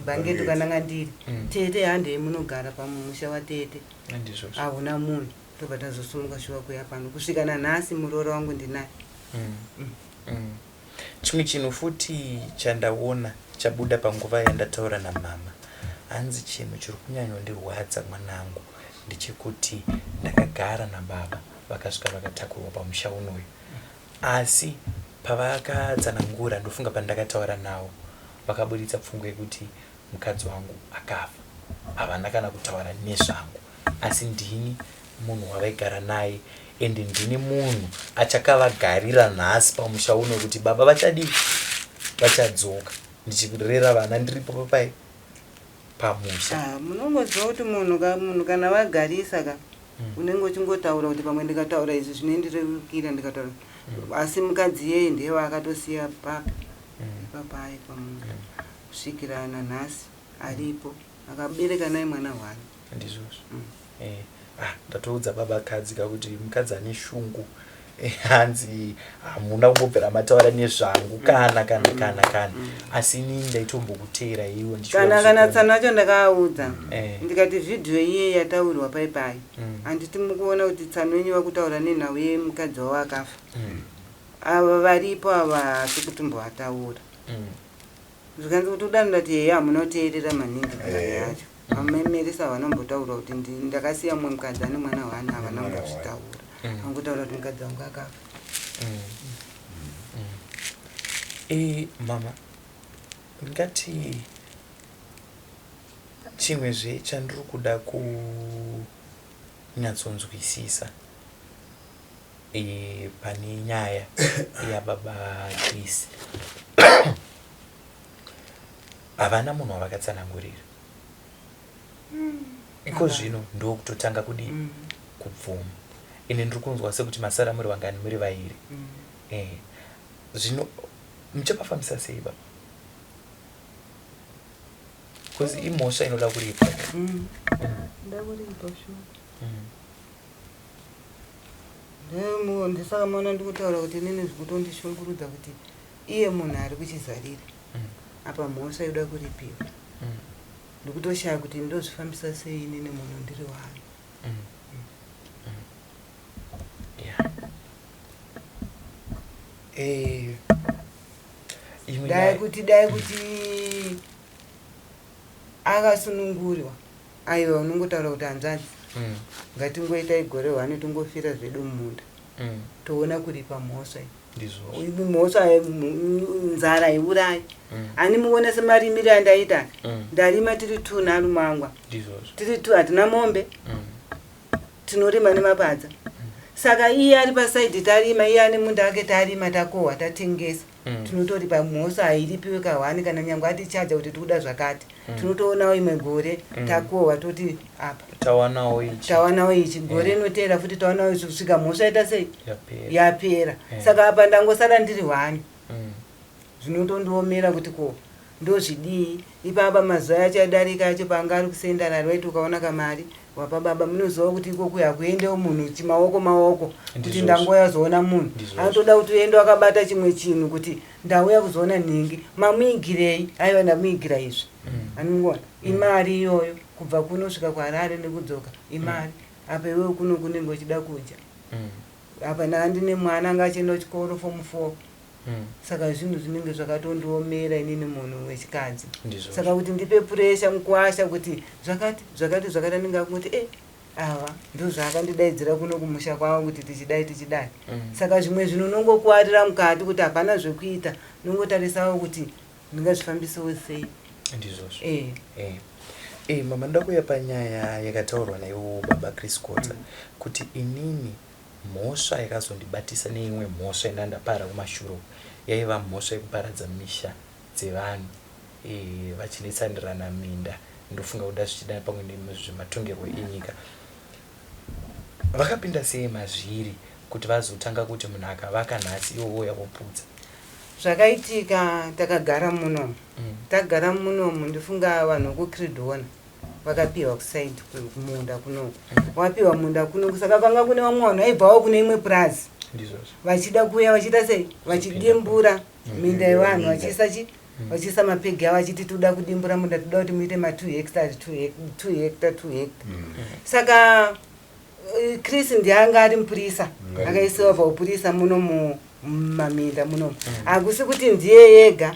bhangetu kananga ndiri tete, handei munogara pamusha watete. Ndizvozvo. Hauna munhu, tobva tazosumuka shuwa kuya pano kusvika nanhasi muroora wangu ndinaye. Chimwe chinhu futi chandaona chabuda panguva yandataura namama, hanzi chinhu chiri kunyanyondirwadza mwanangu ndechekuti ndakagara nababa vakasvika vakatakurwa pamusha unoyu, asi pavakatsanangura, ndofunga pandakataura navo, vakaburitsa pfungwa yekuti mukadzi wangu akafa, havana kana kutaura nezvangu, asi ndini munhu wavaigara naye, ende ndini munhu achakavagarira nhasi pamusha uno kuti baba vachadii, vachadzoka, ndichirera vana ndiripo papai pamusha. Ah, munongoziva kuti munhu munhu kana vagarisa ka, unenge uchingotaura kuti pamwe ndikataura izvi zvinendirerukira ndikataura, asi mukadzi yeye ndiye waakatosiya papi, ipapai pamunhu, kusvikira nanhasi aripo, akabereka naye mwana hwani. Ndizvozvo. Ah, ndatoudza baba kadzi ka kuti mukadzi ane shungu. Hanzi hamuna kumbobvira mataura nezvangu kana kana kana kana. Asi inini ndaitombokuteera iwe ndichiuya Kana kana kuzokuona. Tsano acho ndakaaudza ndikati vhidhiyo iye yataurwa pai pai, handiti mukuona kuti tsano yenyu vakutaura nenhau yemukadzi wavo akafa. Ava varipo ava hasi kutombovataura. Zvikanzi kuti udani, ndati heya, hamuna kuteerera maningi nyaya yacho. Amameresa havana kumbotaura kuti ndakasiya mumwe mukadzi ane mwana one, havana Mwana. kumbozvitaura. Vangotaura kuti mukadzi wangu akafa. Mama, ndingati chimwezve chandiri kuda kunyatsonzwisisa pane nyaya yababa Chris, havana munhu wavakatsanangurira. Iko zvino ndokutotanga kudii? Kubvuma. Ine ndiri kunzwa sekuti masara muri vangani? Muri vairi. Zvino muchapafambisa sei, baba? Because imhosva inoda kuripwa. Ndakuripa sure. Ndisaka maona ndikutaura kuti inini zvikutondishungurudza kuti iye munhu ari kuchizarira apa mhosva yoda kuripiwa. Ndikutoshaya kuti ndozvifambisa sei inini munhu ndiri wani. Yeah. Imwe Dai kuti dai kuti akasunungurwa, aiwa, unongotaura kuti hanzvadzi, ngatingoitai gore hwani, tongofira zvedu mumunda, toona kuripa mhosva iyi. Ndizvozvo. Mhosva nzara iurai. Ani muone semarimiro andaita. Ndarima tiri two nalumangwa. Tiri two, hatina mombe. Tinorima nemapadza. Saka iye ari pasaidhi tarima, iye ane munda wake tarima, takohwa, tatengesa. Tinotoripa mhosva hairipiwi kahwani kana nyangwe atichaja kuti tikuda zvakati. Tinotoonawo imwe gore takohwa, toti apa Tawanawo ichi. Tawanawo ichi. Gore inoteera futi tawanawo ichi, kusvika mhosva ita sei? Yapera. Yapera. Saka apa ndangosara ndiri hwani. Zvinotondiomera kuti ko ndozvidii ipapa. Mazuva acho adarika acho panga ari kusendarari, waiti ukaona kamari wapa baba, munoziva kuti ikoku hakuendewo munhu chimaoko maoko kuti ndangoya zoona munhu. Anotoda kuti uende wakabata chimwe chinhu kuti ndauya kuzoona nhingi, mamuigirei? Aiwa, ndamuigira izvi. Anongoona imari iyoyo kubva kunosvika kuHarare nekudzoka imari. Apa iwewe kuno kunenge uchida kudya. Apa ndanga ndine mwana anga achienda kuchikoro form 4. Saka zvinhu zvinenge zvakatondiomera inini munhu wechikadzi. Saka kuti ndipe puresha mukuwasha kuti zvakati zvakati zvakati, anenge akungoti e ava ndozvaakandidaidzira kuno kumusha kwavo kuti tichidai tichidai. Saka zvimwe zvinhu unongokuwarira mukati kuti hapana zvekuita, unongotarisawo kuti ndingazvifambisewo sei. Ndizvozvo. Mama, ndoda kuuya panyaya yakataurwa naiwo baba Chris Kotsa kuti inini mhosva yakazondibatisa neimwe mhosva yandandapara kumashure uku yaiva mhosva yekuparadza misha dzevanhu vachinetsanirana minda. Ndofunga kuda zvichida pamwe nezvematongerwo enyika. Vakapinda sei mazviri kuti vazotanga kuti munhu akavaka nhasi iwo wouya woputsa? Zvakaitika, takagara munomu. Tagara munomu, ndifunga vanhu vekuCredona vakapiwa kusaidi kumunda kunoku. Wapiwa munda kunoku, saka kwanga kune vamwe vanhu vaibvawo kune imwe purazi vachida kuuya vachiita sei? Vachidimbura minda yevanhu. Minda. Vachiisa chi vachiisa mapegi avo vachiti toda kudimbura munda, toda kuti muite ma2 hectare, 2 hectare, 2 hectare. Saka Chris ndiye ari mupurisa. Akaisiwa paupurisa muno mumaminda munomu. Hakusi kuti ndiye yega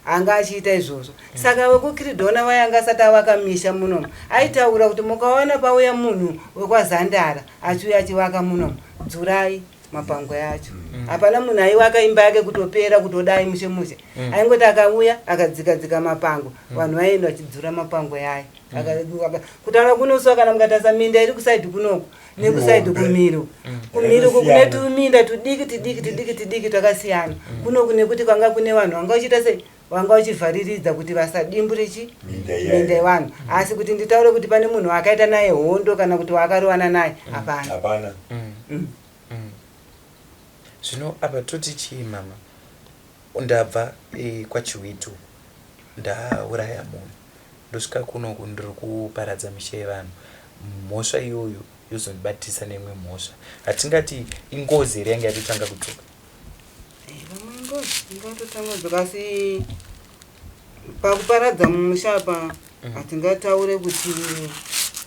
anga achiita izvozvo. Saka vekuCredona vaya anga asati avaka misha munomu, aitaura kuti mukaona pauya munhu wekwaZandara achiuya achivaka munomu, dzurai mapango yacho. Hapana munhu aiwaka imba yake kutopera kutodai mushe mushe. Aingoti akauya akadzika dzika mapango, vanhu vaienda vachidzura mapango yayo. Kutaura kunosuwa, kana mukatarisa minda iri kusaidhi kunoku nekusaidhi Ihombe. kumhiri, kumhiri uku kune Yakasiyana. tuminda tudiki tidiki tidiki tidiki twakasiyana. Kunoku nekuti kwanga kune vanhu vanga vachiita sei, vanga vachivhariridza kuti vasadimbure chi Minda iyayo. Minda yevanhu. Asi kuti nditaure kuti pane munhu akaita naye hondo kana kuti waakarovana naye, hapana. Hapana. Zvino apa toti chii, mama? Ndabva kwaChiwitu, ndauraya munhu, ndosvika kunoku ndiri kuparadza misha yevanhu. Mhosva iyoyo. Yozondibatisa neimwe mhosva. Hatingati ingozi here yanga yatotanga kudzoka? Vamwe ingozi ingatotanga kudzoka, asi pakuparadza mumusha apa hatingataure kuti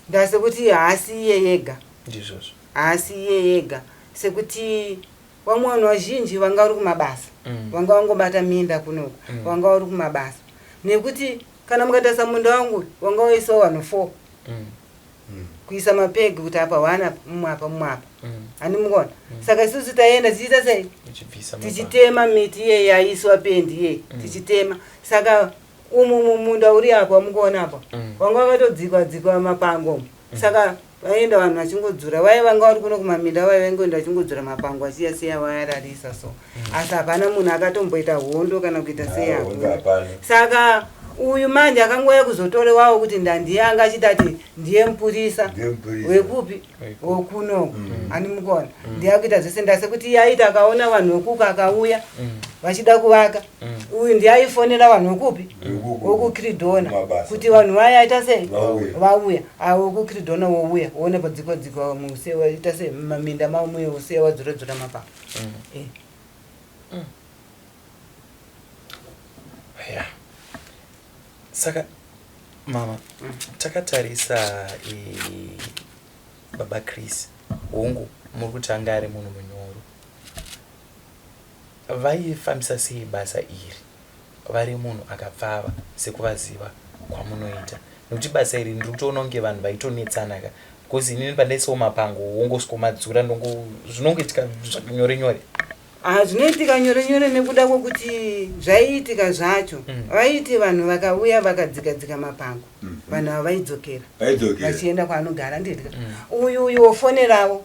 ndasekuti haasi iye yega. Ndizvozvo. Haasi iye yega, sekuti vamwe vanhu vazhinji vanga vari kumabasa, vanga vangobata minda kunoku, vanga vari kumabasa, nekuti kana mukatarisa munda wangu wanga waisawo vanhu 4, kuisa mapegi kuti apa one apa, mumwe apa, mumwe apa. Handimukona. Saka isusu taenda tichiita sei? Uchibvisa mapanga. Tichitema miti iyeyi yaiswa pendi iyeyi, tichitema. Saka umu mumunda uri apa wamukuona apa, wanga wakatodzikwa dzikwa mapango umu. Saka vaenda vanhu vachingodzura, vaya vanga vari kuno kumaminda, vaya vaingoenda vachingodzura mapango, vachiyasiya vayararisa so. Asi hapana munhu akatomboita hondo kana kuita sei. Ah, hondo Hakuna. Hapana. Saka uyu manje akangouya kuzotorewawo kuti ndandiye anga achiti ati ndiye mupurisa. Ndiye mupurisa. Wekupi? Wekunoku. Handimukona, ndiye akuita zvese. Ndasekuti iye aiti akaona vanhu vekuku akauya vachida kuvaka, uyu ndiye aifonera vanhu vekupi? Vekuku. WokuCredona. Kumabasa. Kuti vanhu vaya aita sei? Vauya. Vauya avo wekuCredona, wouya woona padzikwa dzikwa musiya waita sei mumaminda mavo muye, usiya wadzura dzura mapapa. Ya, saka mama, takatarisa baba Chris, hongu muri kuti anga ari munhu munyoro, vaifambisa sei basa iri vari munhu akapfava sekuvaziva kwamunoita? Nekuti basa iri ndiri kutoona kunge vanhu vaitonetsana ka, because inini pandaisawo mapango wongosviko ndongo zvinongoitika nyore nyore. Ah, zvinoitika nyore nyore nekuda kwokuti zvaiitika zvacho, vaiti vanhu vakauya vakadzika dzika mapango, vanhu ava vaidzokera. Vaidzokera. Vachienda kwaanogara, ndidya uyu uyu wofonerawo.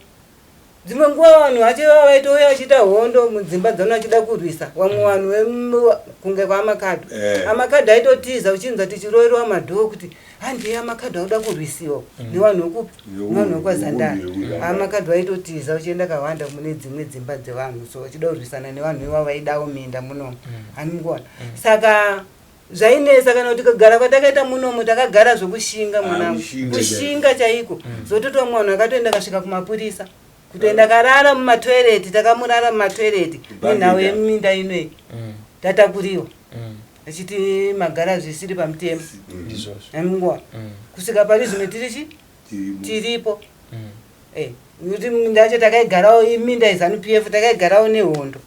Dzimwe nguva vanhu vacho ivavo vaitouya vachiita hondo mudzimba dzano, vachida kurwisa vamwe vanhu kunge kwaAmakadho. Amakadho aitotiza, uchinzwa tichiroverwa madhoo kuti handiye amakadho akuda kurwisiwa nevanhu vekupi? Nevanhu vekwaZandara. Amakadho aitotiza uchienda kawanda mune dzimwe dzimba dzevanhu, so vachida kurwisana nevanhu ivavo vaidawo minda munomu, handimukuona. Saka zvainetsa kana kuti kugara kwatakaita munomu, takagara zvokushinga mwanangu. Kushinga. Kushinga chaiko, zototi vamwe vanhu vakatoenda kasvika kumapurisa, kutoenda karara mumatoireti, takamurara mumatoireti nenhau yeminda inoyi, tatakuriwa achiti magara zvisiri pamutemo. Ndizvozvo. Amunguva kusvika pari zvino tiri chi Tirimo. Tiripo. Nekuti minda yacho takaigarawo, iminda yeZANU PF, takaigarawo nehondo.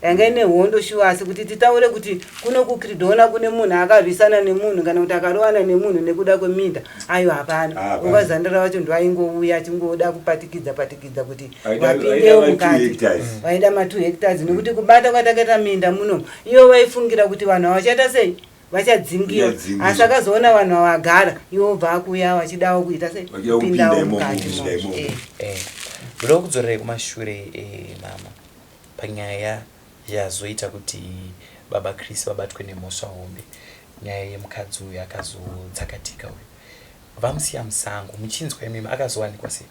Yanga ine hondo shuwa, asi kuti titaure kuti kuno kuCredona kune munhu akarwisana nemunhu kana kuti akarovana nemunhu nekuda kweminda, ayo hapana. Hapana. UkaZandara wacho ndo aingouya achingoda kupatikidza patikidza kuti Vaida vapindewo ma two mukati. hectares. Vaida ma2 hectares, nekuti kubata kwatakaita minda muno, ivo vaifungira kuti vanhu havachaita sei, vachadzingiwa. Vachadzingiwa. Asi akazoona vanhu vagara, ivo bva akuuya vachidawo kuita sei? Vachida kupinda Kupindawo imomo, mukati kupinda mo. imomo. Ndoda kudzorerai kumashure, mama, panyaya yazoita kuti baba Chris vabatwe nemhosva hombe, nyaya yemukadzi uyu akazotsakatika uyu, vamusiya musango. Muchinzwa imimi, akazowanikwa sei?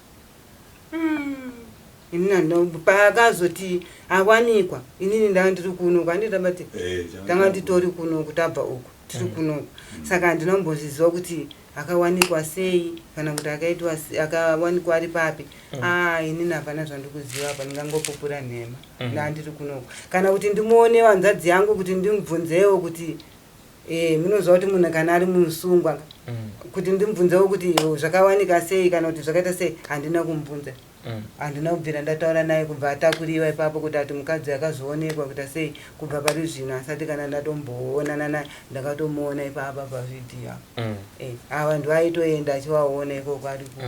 Inini handina, paakazoti awanikwa, inini ndanga ndiri kunoku, handiti? Tanga titori kunoku, tabva uku, tiri kunoku. Saka handina kumbozviziva kuti akawanikwa sei kana kuti akaitwa akawanikwa ari papi. A, inini hapana zvandikuziva apa, ndingangopupura nhema. Ndanga ndiri kunoku, kana kuti ndimuone hanzvadzi yangu kuti ndimubvunzewo kuti munoziva kuti munhu kana ari musungwa, kuti ndimubvunzewo kuti zvakawanika sei kana kuti zvakaita sei, handina kumubvunza. Handina kubvira ndataura naye kubva atakuriwa ipapo, kuti ati mukadzi akazoonekwa kuita sei. Kubva pari zvino asati kana ndatomboonana naye, ndakatomuona ipapa pavhidhiyo. Ava ndo aitoenda achivaona ikoko ari ku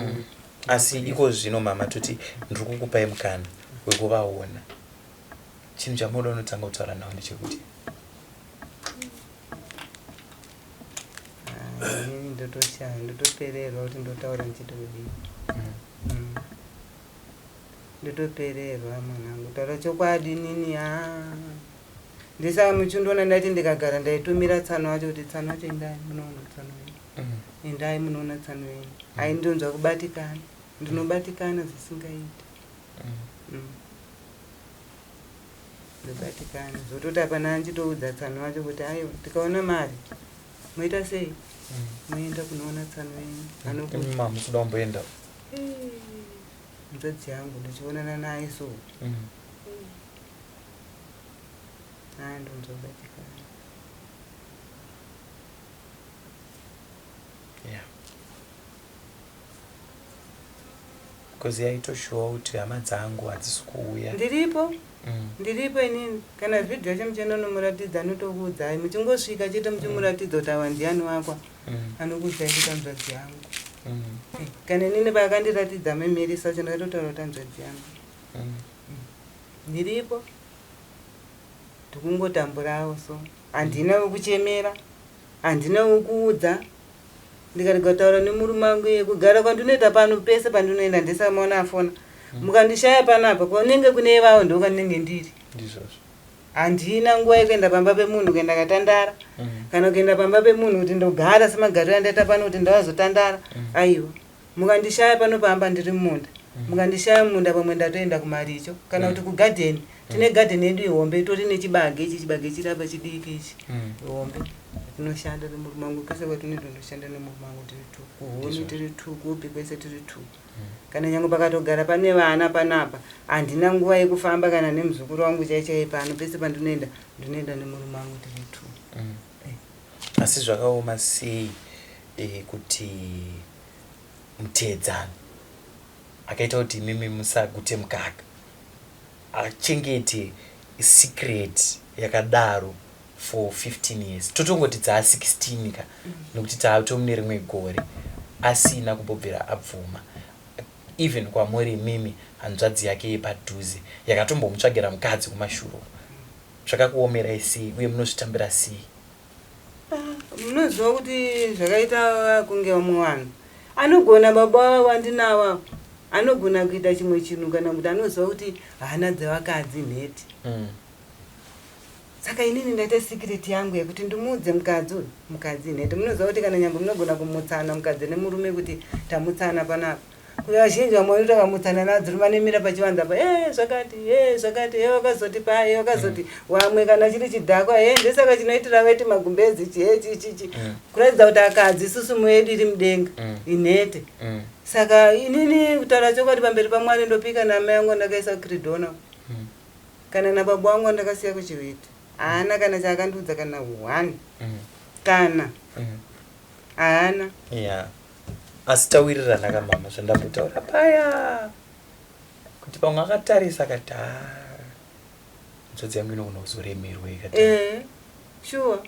Asi iko zvino mama, toti ndiri kukupai mukana wekuvaona, chinhu chamunoda unotanga kutaura navo ndechekuti? Ah, inini ndotoshaya, ndotopererwa kuti ndotaura ndichiti kudii. Ndotopererwa mwanangu, taura chokwadi nini. Ha, ndisaka muchindiona ndati ndikagara ndaitumira tsano wacho kuti, "Tsano wacho, endai munoona tsano yenyu, endai munoona tsano yenyu." Aindonzwa kubatikana, ndinobatikana zvisingaiti. Ndobatikana zvototi hapana anchitoudza tsano wacho kuti aiwa, tikaona mari moita sei, moenda kunoona tsano yenyu anoku Imi mama, mukuda kumboenda? Hanzvadzi yangu ndichionana naye so. Haa ndonzwa kubatikana. Yeah. Because yaitoshuwa kuti hama dzangu hadzisi kuuya. Ndiripo. Ndiripo inini. Kana vhidhiyo yacho muchienda unomuratidza anotokuudzai. Muchingosvika chete muchimuratidza kuti awa ndiani wakwa. Anokuudzai kuti hanzvadzi yangu. Kana inini paakandiratidza amai Melissa wacho ndakatotaura kuti hanzvadzi yangu. Ndiripo. Ndikungotamburawo so. Handina wekuchemera. Handina wekuudza. Ndikarega kutaura nemurume wangu iye kugara kwandinoita pano pese pandinoenda ndisaka maona afona. Mukandishaya panapa kunenge kune ivavo ndokwandinenge ndiri. Ndizvozvo. Handina nguva yekuenda pamba pemunhu kuenda katandara. Kana kuenda pamba pemunhu kuti ndogara semagariro andaita pano kuti ndavazotandara. Aiwa. Mukandishaya pano pamba ndiri mumunda. Mukandishaya mumunda pamwe ndatoenda kumaricho kana kuti kugadheni. Tine gadheni yedu ihombe itori nechibage ichi chibage chiri apa chidiki ichi. Ihombe. Tinoshanda nemurume wangu kwese kwatinoenda ndoshanda nemurume wangu tiri two. Kuhuni tiri two, kupi kwese tiri two. Kana nyange pakatogara pane vana panapa handina nguva yekufamba kana nemuzukuru wangu chai chaiye pano pese pandinoenda ndinoenda nemurume wangu tiri two. Asi zvakaoma sei kuti muteedzano akaita kuti imimi musagute mukaka achengete secret yakadaro for 15 years totongoti dzaa 16 ka nekuti taatomune rimwe gore asina kumbobvira abvuma even kwamuri imimi hanzvadzi yake yepadhuze yakatombomutsvagira mukadzi kumashuro zvakakuomerai sei uye munozvitambira sei? Munoziva kuti zvakaita kunge vamwe vanhu anogona baba wandinavo ava anogona kuita chimwe chinhu kana kuti anoziva kuti hana dzevakadzi nhete. Saka inini ndaita secret yangu yekuti ndimuudze mukadzi uyu mukadzi inhete. Munoziva kuti kana nyangwe munogona kumutsana mukadzi nemurume kuti tamutsana panapa. Vazhinji vamwe vanoti vakamutsana nadzo vanomira pachivanze apa eh zvakati eh zvakati eh wakazoti paye wakazoti wamwe kana chiri chidhakwa eh ndosaka chinoitira weti magumbezi ichi eh chi chi chi kuratidza kuti akadzi isusu mwoyo yedu iri mudenga inhete. Saka inini kutaura chokwadi pamberi paMwari ndopika naamai vangu vandakaisa kuCredona kana nababa vangu vandakasiya kuChihwete haana kana chaakandiudza kana one kana haana. Yeah. Asi tawirirana ka mama zvandambotaura paya kuti pamwe akatarisa akati haa nzodzi yangu inogona kuzoremerwa ikati Eh, sure.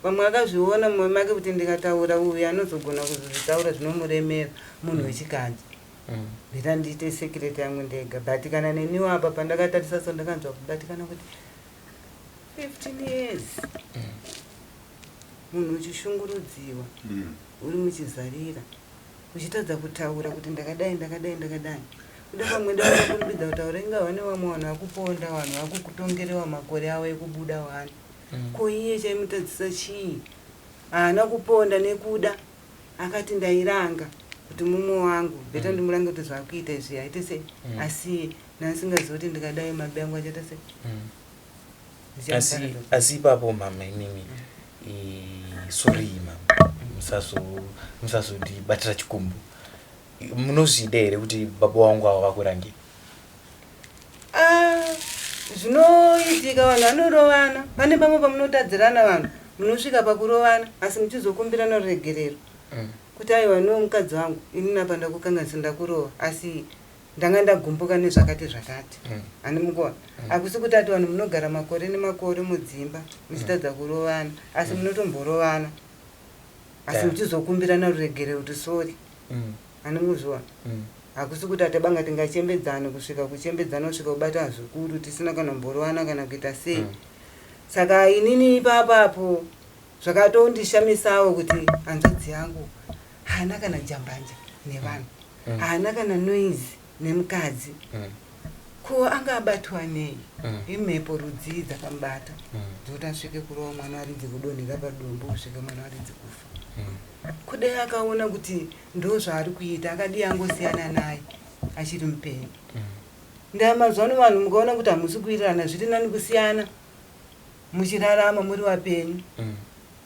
Vamwe akazviona mumwoyo make kuti ndikataura uyu anozogona kuzozvitaura zvinomuremera munhu wechikadzi. Better ndiite secret yangu ndega but kana neniwo apa pandakatarisa so ndakanzwa kubatikana kuti 15 years munhu uchishungurudziwa uri muchizarira uchitadza kutaura kuti ndakadai ndakadai ndakadai kuda pamwe ndakakurumbidza kutaura inga vane vamwe vanhu vakuponda vanhu vakukutongerewa makore avo ekubuda wani ko iye chaimutadzisa chii haana kuponda nekuda akati ndairanga kuti mumwe wangu better ndimurange kuti zvakuita izvi aite sei asi nandisingazivi kuti ndikadai mabi angu achaita sei. Asi asi ipapo mama imimi sorry mama musazondibatira chikumbo munozvida here kuti baba wangu avo vakurange? Ah, zvinoitika vanhu vanorovana pane pamwe pamunotadzirana vanhu munosvika pakurovana asi muchizokumbirana ruregerero kuti aiwa no mukadzi wangu inini apa ndakukanganisa ndakurova asi ndanga ndagumbuka nezvakati zvakati. Hani mukuona hakusi kuti ati vanhu munogara makore nemakore mudzimba muchitadza kurovana asi munotomborovana asi muchizokumbirana ruregerero kuti sorry. Hani muzviona hakusi kuti atabanga tingachembedzana kusvika kuchembedzana kusvika kubata zvikuru tisina kana kumborovana kana kuita sei. Saka inini ipapapo zvakatondishamisawo kuti hanzvadzi yangu haana kana jambanja nevanhu haana kana noise nemukadzi ko anga abatwa nei imhepo rudzii dzakamubata dzekuti asvike kurova mwana aridzi kudonhera padombo kusvika mwana aridzi kufa. Kudai akaona kuti ndo zvaari kuita akadii angosiyana naye achiri mupenyu. Ndaa mazuva ano vanhu mukaona kuti hamusi kuwirirana zviri nani kusiyana muchirarama muri vapenyu.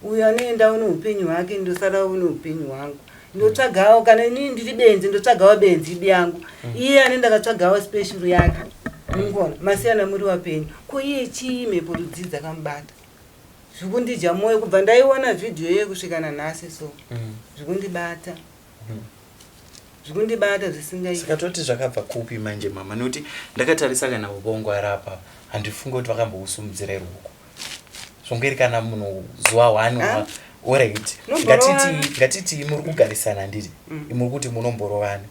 Uyo anoendawo neupenyu hwake ndosarawo neupenyu hwangu. Ndotsvagawo kana inini ndiri benzi, ndotsvagawo benzi idi yangu. Iye ane ndakatsvagawo special yake. Mungona masiyana muri wapenyu. Ko iye chii mhepo rudzi dzakamubata? Zvikundidya moyo kubva ndaiona vhidhiyo iye kusvika nanhasi so. Zvikundibata. Zvikundibata zvisingaiti. Saka toti zvakabva kupi manje mama? Nekuti ndakatarisa kana ubongo arapa, handifungi kuti vakambousumudzirai ruoko. Zvongeri kana munhu zuva one Ah. Alright. Munomborovana. Ngatiti muri kugarisana handiti? Muri kuti munomborovana.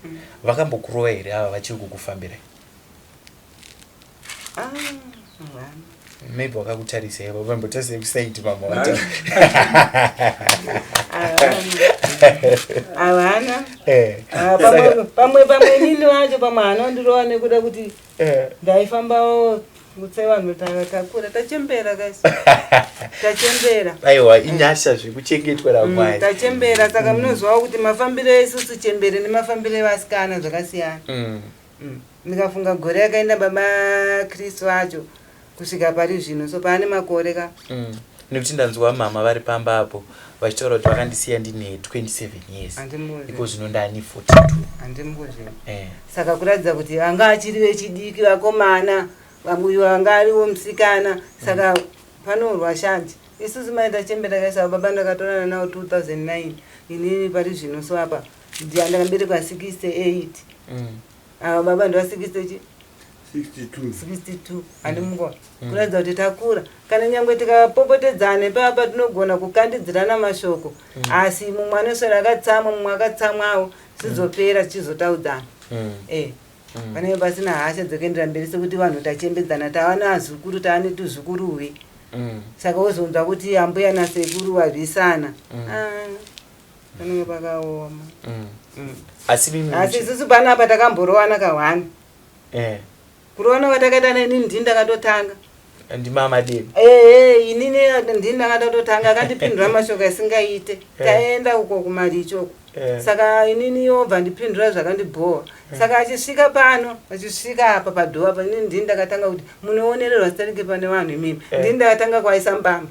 Vakambokurova here ava vachiri kukufambirai? Ah, havana. Maybe vakakutarisai, vambotarisai kusaiti mama vata. Havana. Ah, pamwe inini wacho pamwe anondirova nekuda kuti ndaifambawo kutse vanhu takura tachembera kaisi tachembera. Aiwa, inyasha zvekuchengetwa naMwari. Tachembera saka munozivawo kuti mafambiro eisusu chembere nemafambiro evasikana zvakasiyana. Ndikafunga gore yakaenda baba Kristu acho kusvika pari zvino so paane makore ka. Nekuti ndanzwa mama vari pamba apo vachitaura kuti vakandisiya ndine 27 years. Handimuzve. Iko zvino ndani 42. Handimuzve. Saka kuratidza kuti vanga achiri vechidiki vakomana, uyu anga ariwo musikana, saka panorwa shanje. Isusu mai tachembera kaisa baba ndakatorana nawo 2009, inini pari zvino so apa ndakaberekwa 68. Ava baba ndova 60 62. 62 handimungona. Kuratidza kuti takura. Kana nyangwe tikapopotedzana ipapa tinogona kukandidzirana mashoko. Asi mumwe anoswera akatsamwa, mumwe akatsamwawo, zvichizopera tichizotaudzana. Panenge pasina hasha dzekuendera mberi sekuti vanhu tachembedzana, tava nazukuru, tava netuzukuruwe. Saka wozonzwa kuti ambuya nasekuru varwisana. Ah, panenge pakaoma. Asi mimi Asi isusu panapa takamborovana kahwani. Kurovana kwatakaita neni ndini ndakatotanga. Ndimama deni. Ehe, inini ndini ndakatotanga, akandipindura mashoko asingaite. Taenda uko kumaricho uko. Saka inini yobva ndipindura zvakandibhowa. Saka achisvika pano, achisvika apa padhowa apa, inini ndini ndakatanga kuti munoonererwa sitarike pane vanhu imimi. Ndini ndakatanga kuvaisa mbama.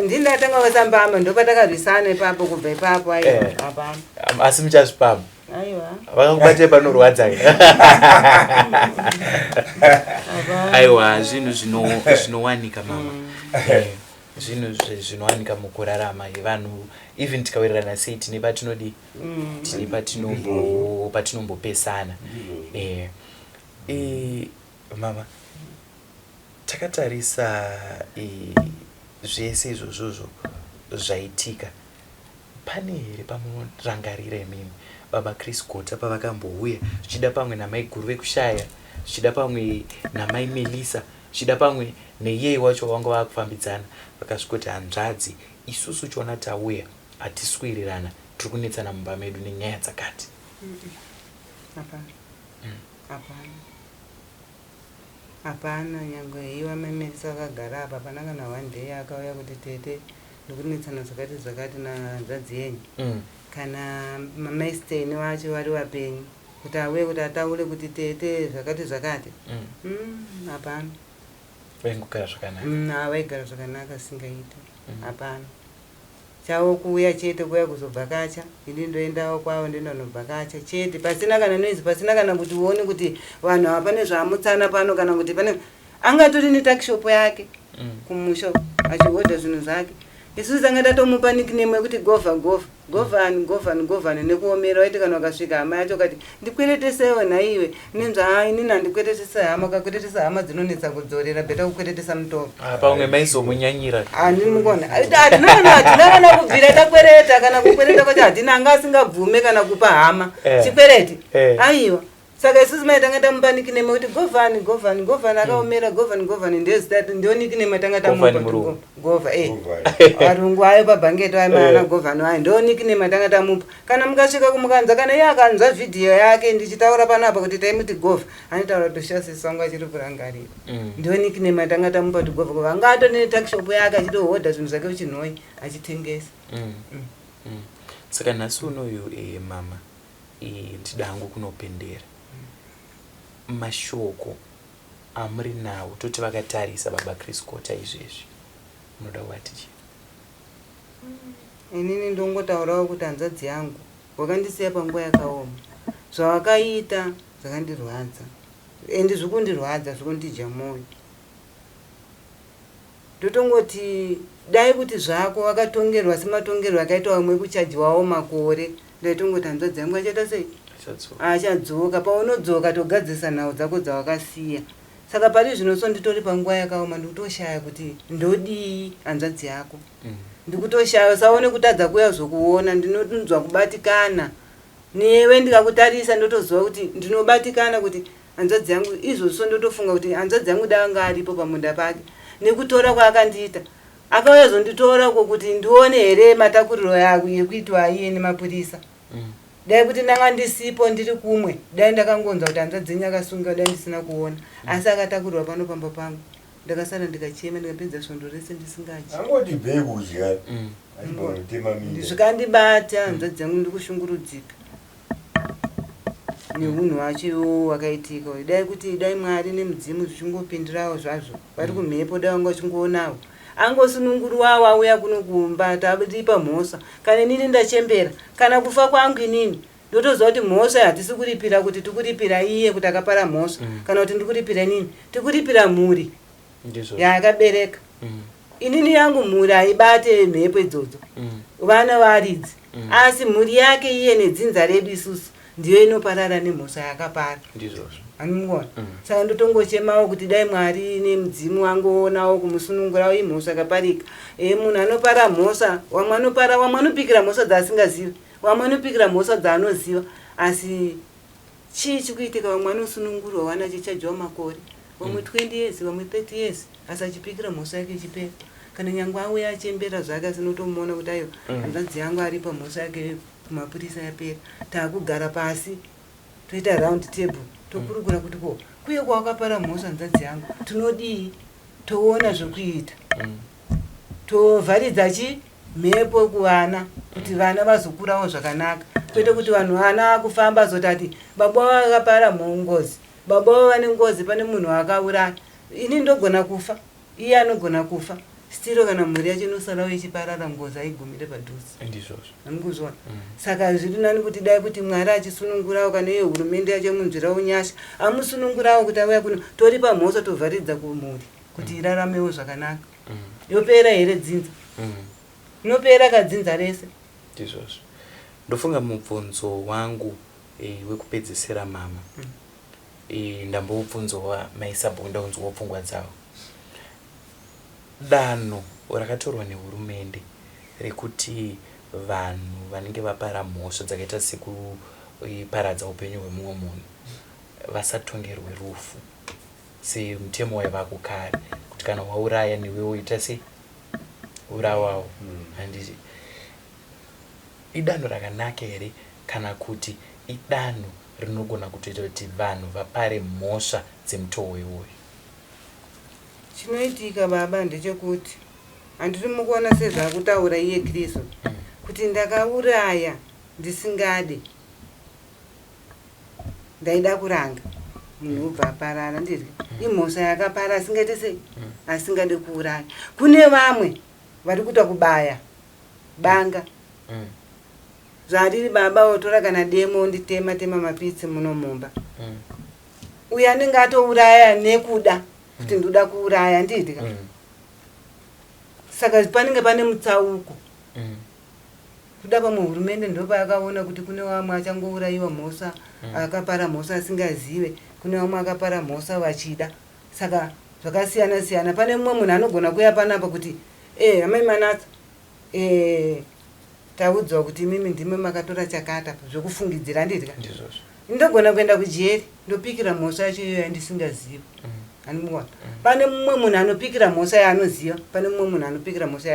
Ndini ndakatanga kuvaisa mbama, ndopatakarwisana ipapo kubva ipapo aiwa hapana. Asi muchazvipamba? Aiwa. Vakakubatai panorwadza. Hapana. Aiwa, zvinhu zvinowanika mama. Zvinhu zvinowanika mukurarama yevanhu, even tikawirirana sei tine patinodi tine patinombopesana. Mama, takatarisa zvese izvozvozvo zvaitika, pane here pamunorangarira imimi baba Chris Gota pavakambouya, zvichida pamwe namaiguru vekushaya, zvichida pamwe namai Melissa, zvichida pamwe neiyeye wacho wavanga vakufambidzana, vakasvikoti hanzvadzi isusu chiona tauya hatiswirirana, tiri kunetsana mumba medu nenyaya dzakati? Hapana. Hapana. Hapana, nyangwe iva mai Melissa vakagara apa, hapana kana one day akauya kuti tete ndikunetsana zvakati zvakati nahanzvadzi yenyu. Kana mamai Stein vacho vari vapenyu kuti auye kuti ataure kuti tete zvakati zvakati. Hapana. Vaingogara zvakanaka. Vaigara zvakanaka singaiti. Hapana. Chavo kuuya chete kuuya kuzobvakacha, ini ndoendawo kwavo ndoenda nobvakacha chete, pasina kana noise, pasina kana kuti uone kuti vanhu ava pane zvaamutsana pano kana kuti pane angatori netakishopo yake kumusha achihodha zvinhu zvake. Isusu tanga tatomupa nickname yekuti govha govha govhani govhani govhani nekuomera. Waiti kana ukasvika hama yacho ukati ndikweretesewo nhaiwe, inonzi inini handikweretese hama, ukakweretesa hama dzinonetsa kudzorera, better kukweretesa mutoro. Pamwe maizomunyanyira. Handimukona, hatina kana kubvira takwereta, kana kukwereta kwacho hatina, anga asingabvume kana kupa hama chikwereti. Aiwa, saka isusu mai tanga tamupa nickname yekuti govhani govhani govhani, akaomera govhani govhani, ndezita ndio nickname tanga tamupa. Govhani murungu. Govha, varungu ayo pabhangeto ayo maana govhani ayo ndo nickname tanga tamupa. Kana mukasvika kumukanzwa, kana iye akanzwa vhidhiyo yake ndichitaura panapa kuti taimuti govha, anotaura kuti shasisi wangu achiri kurangarira. Ndio nickname tanga tamupa kuti govha govha. Anga atone takishopo yake achitohodha zvinhu zvake kuchinhoi achitengesa. Saka nhasi unoyu mama, ndida hangu kunopendera mashoko amuri nawo, toti vakatarisa baba Chris Gota izvezvi, munoda kuvati chii? Inini ndongotaurawo kuti hanzvadzi yangu wakandisiya panguva yakaoma. Zvawakaita zvakandirwadza endi zvikundirwadza zvikundidya mwoyo. Ndotongoti dai kuti zvako wakatongerwa sematongerwo akaita vamwe ekuchajiwawo makore ndaitongoti hanzvadzi yangu achaita sei achadzoka. Paunodzoka togadzirisa nhau dzako dzawakasiya. Saka pari zvino so nditori panguva yakaoma ndikutoshaya kuti ndodii hanzvadzi yako. Ndikutoshaya usaone kutadza kuuya kuzokuona ndinonzwa kubatikana newe ndikakutarisa ndotoziva kuti ndinobatikana kuti hanzvadzi yangu izvozvo so ndotofunga kuti hanzvadzi yangu dai anga aripo pamunda pake nekutora kwaakandiita akauya zonditora uko kuti ndione here matakuriro yekuitwa iye nemapurisa. Dai kuti ndanga ndisipo ndiri kumwe dai ndakangonzwa kuti hanzvadzi yenyu akasungiwa dai ndisina kuona asi akatakurirwa pano pamba pangu ndakasara ndikachema ndikapedza svondo rese ndisingadyi. Angoti bvei kudya achibva kunotema minda. Zvikandibata hanzvadzi yangu ndikushungurudzika nehunhu hwacho iwowo wakaitika uyu. Dai kuti dai Mwari nemudzimu zvichingopindirawo zvazvo vari kumhepo dai vanga vachingoonawo angosunungurwawo auya kuno kumba taripa mhosva kana inini ndachembera kana kufa kwangu inini ndotoziva kuti mhosva hatisi kuripira kuti tikuripira iye kuti akapara mhosva kana kuti ndikuripira inini tikuripira mhuri yaakabereka inini yangu mhuri haibate mhepo idzodzo vana varidzi asi mhuri yake iye nedzinza redu isusu ndiyo inoparara nemhosva yaakapara. Ndizvozvo. Anomuona saka ndotongochemawo kuti dai Mwari nemudzimu wangoonawo kumusunungurawo imhosva yakaparika. E, munhu anopara mhosva wamwe anopara wamwe anopikira mhosva dzaasingazivi wamwe anopikira mhosva dzaanoziva asi chii chikuitika vamwe anosunungurwa wana achichajiwa makore vamwe 20 years vamwe 30 years asi achipikira mhosva yake ichipera kana nyangwe auya achembera zvake asi unotomuona kuti aiwa hanzvadzi yangu aripa mhosva yake kumapurisa yapera taakugara pasi toita round table tokurukura kuti ko kuye kwawakapara mhosva hanzvadzi yangu tinodii toona zvekuita tovharidza chi mhepo kuvana kuti vana vazokurawo zvakanaka kwete kuti vanhu vana akufamba azoti ati baba vakapara ngozi baba vavo vane ngozi pane munhu akauraya ini ndogona kufa iye anogona kufa stiro kana mhuri yacho inosarawo ichiparara ngozi haigumire padhuze. Ndizvozvo. Hamukuzviona saka zviri nani kuti dai kuti Mwari achisunungurawo kana iyo hurumende yacho munzvirawo nyasha amusunungurawo kuti auya kuno toripa mhosva tovharidza kumhuri kuti iraramewo zvakanaka. Yopera here dzinza? Inopera kadzinza rese. Ndizvozvo. Ndofunga mubvunzo wangu wekupedzesera mama ndamboubvunzowa mai Sabhuku ndaunzwawo pfungwa dzavo. Danho rakatorwa nehurumende rekuti vanhu vanenge vapara mhosva dzakaita sekuparadza upenyu hwemumwe munhu vasatongerwe rufu semutemo waivako kare kuti kana wauraya newewo ita sei urawawo handiti idanho rakanaka here kana kuti idanho rinogona kutoita kuti vanhu vapare mhosva dzemutoo iwoyo? Chinoitika baba ndechekuti handiri mukuona sezvaakutaura iye Kristu kuti ndakauraya ndisingade ndaida kuranga munhu obva aparara ndirya imhosva yakapara asingaite sei asingade kuuraya. Kune vamwe vari kuita kubaya banga zvariri baba otora kana demo onditema tema mapitsi muno mumba uyo anenge atouraya nekuda kuti ndoda kuuraya ndidya saka panenge pane mutsauko kuda pamwe hurumende ndopayakaona kuti kune vamwe achangourayiwa mhosva akapara mhosva asingazive kune vamwe akapara mhosva vachida saka zvakasiyana siyana. Pane mumwe munhu anogona kuuya panapa kuti amai Manatsa taudzwa kuti imimi ndimi makatora chakata zvekufungidzira ndidya Ndizvozvo. Ndogona kuenda kujeri ndopikira mhosva yacho iyoyo yandisingazivi. Anomuona pane mumwe munhu anopikira mhosva yaanoziva pane mumwe munhu anopikira mhosva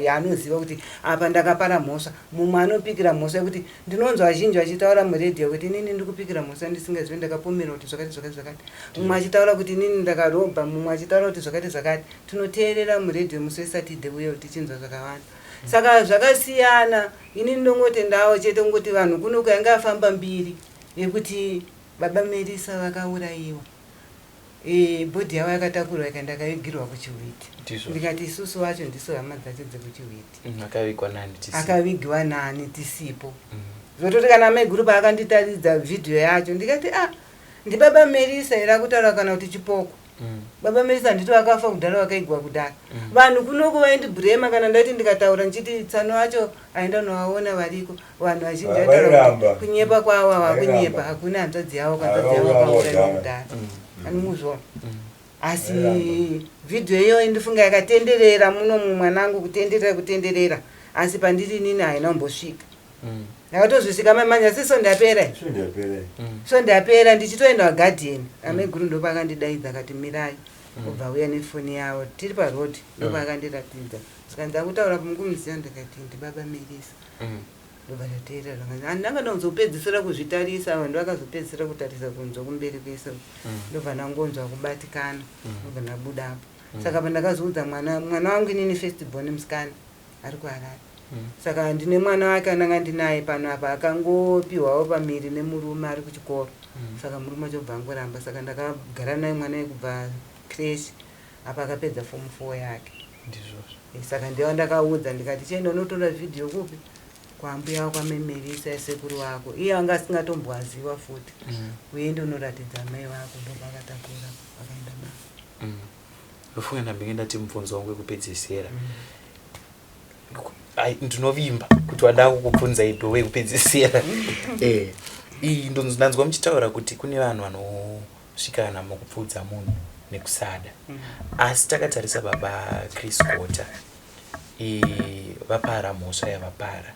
yaanoziva kuti apa ndakapara mhosva mumwe anopikira mhosva yekuti ndinonzwa vazhinji vachitaura muredhiyo kuti inini ndikupikira mhosva ndisingazivi ndakapomerwa kuti zvakati zvakati zvakati mumwe achitaura kuti inini ndakarobha mumwe achitaura kuti zvakati zvakati tinoteerera muredhiyo musi weSatide uye tichinzwa zvakawanda saka zvakasiyana. Inini ndongotendawo chete kungoti vanhu kuno kuyanga afamba mbiri yekuti baba Melisa vakaurayiwa. Bhodhi yavo yakatakurwa ikaenda ikavigirwa kuChihwiti. Ndizvo. Ndikati isusu vacho ndisu hama dzacho dzekuChihwiti. Akavigwa nani tisipo? Akavigiwa nani tisipo? Zvototi kana maiguru paakanditaridza vhidhiyo yacho, ndikati, "A, ndibaba Merisa here akutaura kana kuti chipoko?" Baba Merisa handiti vakafa kudhara, vakaigwa kudhara. Vanhu kunoku vaindibhurema kana ndaiti ndikataura ndichiti tsano acho aenda novaona variko. Vanhu vazhinji vaitaura kuti Vairamba. kunyepa kwavo, havakunyepa. Vairamba. Hakuna hanzvadzi yavo, hanzvadzi yavo Havauramba vakauraiwa kudhara. kudhara. Animuzvona? Asi Vairamba. vhidhiyo iyoyo ndifunga yakatenderera munomu, mwanangu, kutenderera kutenderera, asi pandiri inini haina kumbosvika. Ndakatozvisvika mamanje, asi so ndapera. Svondo yapera. So ndapera ndichitoenda kugadheni, amaiguru ndopakandidaidza akati, "Mirai." Ubva uya nefoni yavo tiri parodhi, ndopaakandiratidza. Saka ndakutaura mukumuziva, ndikati, "Ndibaba Merisa." Ndobva ndateerera zvakanzi handanga ndozopedzisira kuzvitarisa. Vanhu vakazopedzisira kutarisa kunzwa kumberi kwese, ndobva ndangonzwa kubatikana, ndobva ndabudapo. Saka pandakazoudza mwana, mwana wangu inini first born musikana ari kuHarare. Saka ndine mwana wake andanga ndinaye pano apa, akangopiwawo pamiri nemurume ari kuchikoro. Saka murume wacho bva angoramba. Saka ndakagara naye mwana kubva creche apa akapedza form 4 yake. Ndizvozvo. Saka ndiva ndakaudza ndikati, "Chienda unotora vhidhiyo kupi? Kwambuya wako amemerisa, esekuru wako." Iye anga asingatombwaziwa futi. "Uende unoratidza amai vako." Ndopakatakura vakaenda navo. Ndofunga ndambenge ndati mubvunzo wangu wekupedzisira. Ai, ndinovimba kuti wada kukubvunza ido wekupedzisira. Iyi ndanzwa muchitaura kuti kune vanhu vanosvika kana mukupfuudza munhu nekusada, asi takatarisa baba Chris Gota, vapara mhosva yavapara,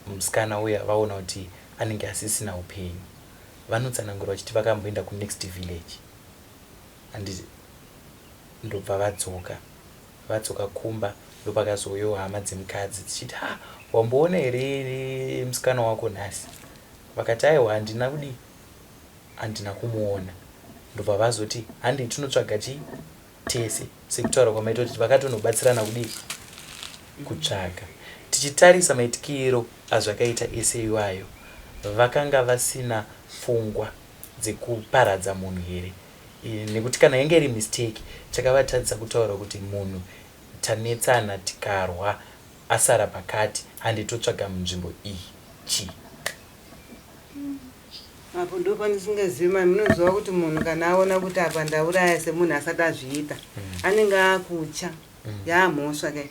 musikana uya vaona kuti anenge asisina upenyu. Vanotsanangura vachiti vakamboenda kunext village, handiti? Ndobva vadzoka, vadzoka kumba, ndopakazouyawo hama dzemukadzi dzichiti, "Ha, wamboona here musikana wako nhasi?" Vakati, "Aiwa, handina kudii, handina kumuona." Ndobva vazoti, "Handei tinotsvaga chii tese," sekutaura kwamaita kuti vakatonobatsirana kudii, kutsvaga. Tichitarisa maitikiro azvakaita ese iwayo, vakanga vasina pfungwa dzekuparadza munhu here? Nekuti kana yange iri mistake, chakavatadzisa kutaura kuti munhu tanetsana, tikarwa, asara pakati, handi totsvaga munzvimbo iyi, chii? Apo ndo pandisingazivi mai. Munoziva kuti munhu kana aona kuti apa ndauraya, semunhu asati azviita, anenge akutya. Yaamhosva kai.